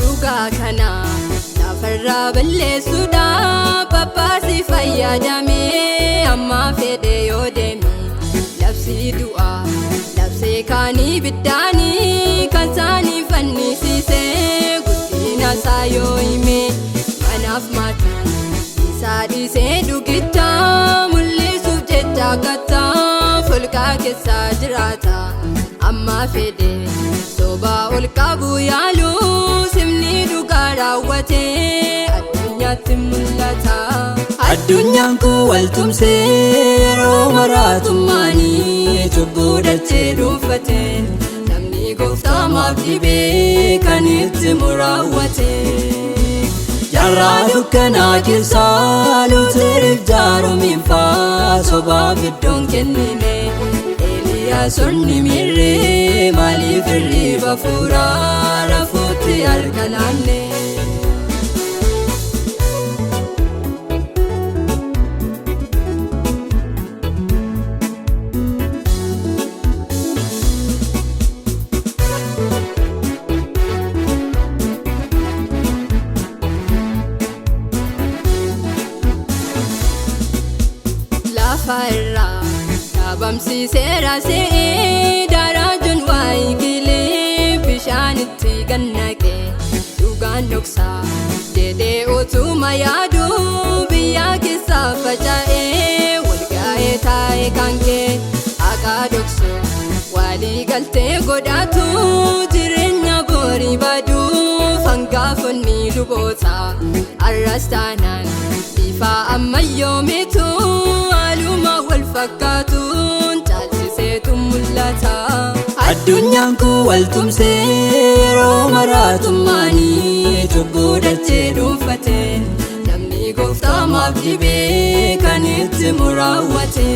Dhugaa kana lafarraa balleessuudhaaf Paappaasii fayyadamee amma fedhe yoo deeme labsii du'aa labsee kaanii biddaanii kan isaanii fannisiisee guddina isaa yoo hime manaaf maatii isaa dhiisee dhugicha mul'isuuf jecha kattaa folqaa keessa jiraata. Amma fedhe sobaa ol qabu yaalu simni dhugaa raawwatee addunyaatti mul'ata. Addunyaan kun wal tumsee yeroo maraatummaanii cubbuu dachee dhuunfate. Namni gooftaa maaf dhibee kan itti muraawwate. Jaarraa dukkanaa keessaa Luuteriif jaarumiifaa sobaaf iddoon kennine. Eeliyaasonni miirree maaliif hirriba fuuraa rafuutti harka laanne? Lafa irraa dhaabamsiiseera se'ee daraajoon waayee bishaanitti gannaqe dhugaan dhoksaa jedhee utuma yaadu biyya keessa faca'ee walgaa'ee taa'ee kaankee haqaa dhoksu walii galtee godhatu jireenya borii baduuf hangafoonni luboota arras taanaan bifa ammayyoomitu haaluma wal fakkaatuun caalchiseetu mul'ata. Addunyaan kun wal tumsee yeroo maraatummaanii cubbuu dachee dhuunfate. Namni gooftaa maaf dhibee kan itti muraawwate.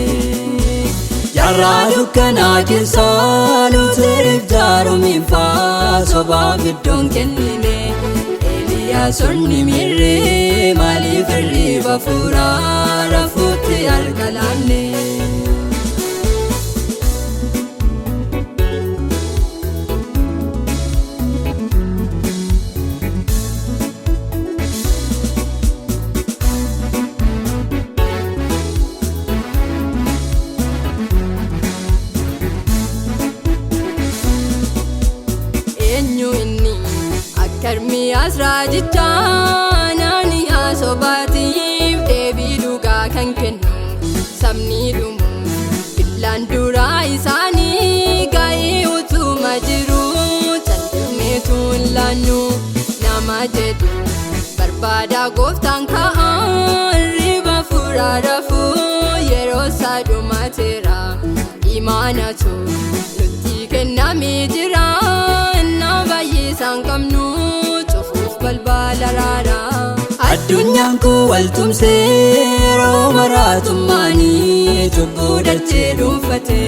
Jaarraa dukkanaa keessaa Luuteriif jaarumiifaa sobaaf iddoon kennine. Eeliyaasonni miirree maaliif hirriba fuuraa rafuutti harka laanne? Eenyu inni akka Ermiyaas raajichaa Anaaniyaa sobaatiif deebii dhugaa kan kennu. Sabni dhumu billaan duraa isaanii ga'ee utuma jiru calqifneetu hin laannu nama jedhu barbaada gooftaan ka'aa riba furaa rafuu yeroo isaa dhumateera imaanatu nutti kennamee jira na baay'isaan qabnu cufuuf balbala raaraa. Addunyaan kun waltumsee yeroo maraatummaanii cubbuu dachee dhuunfate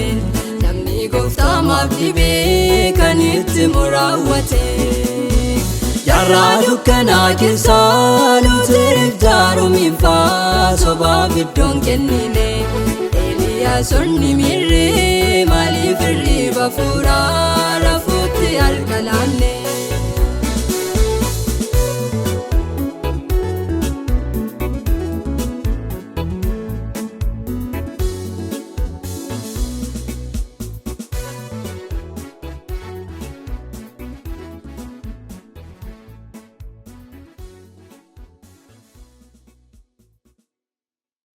namni gooftaa maaf dhibee kan itti muraawwate. Jaarraa dukkanaa keessaa nuti jaarumiinfaa sobaaf iddoon kennine. Eeliyaasonni miirree maaliif hirriba fuuraa rafuutti harka laanne.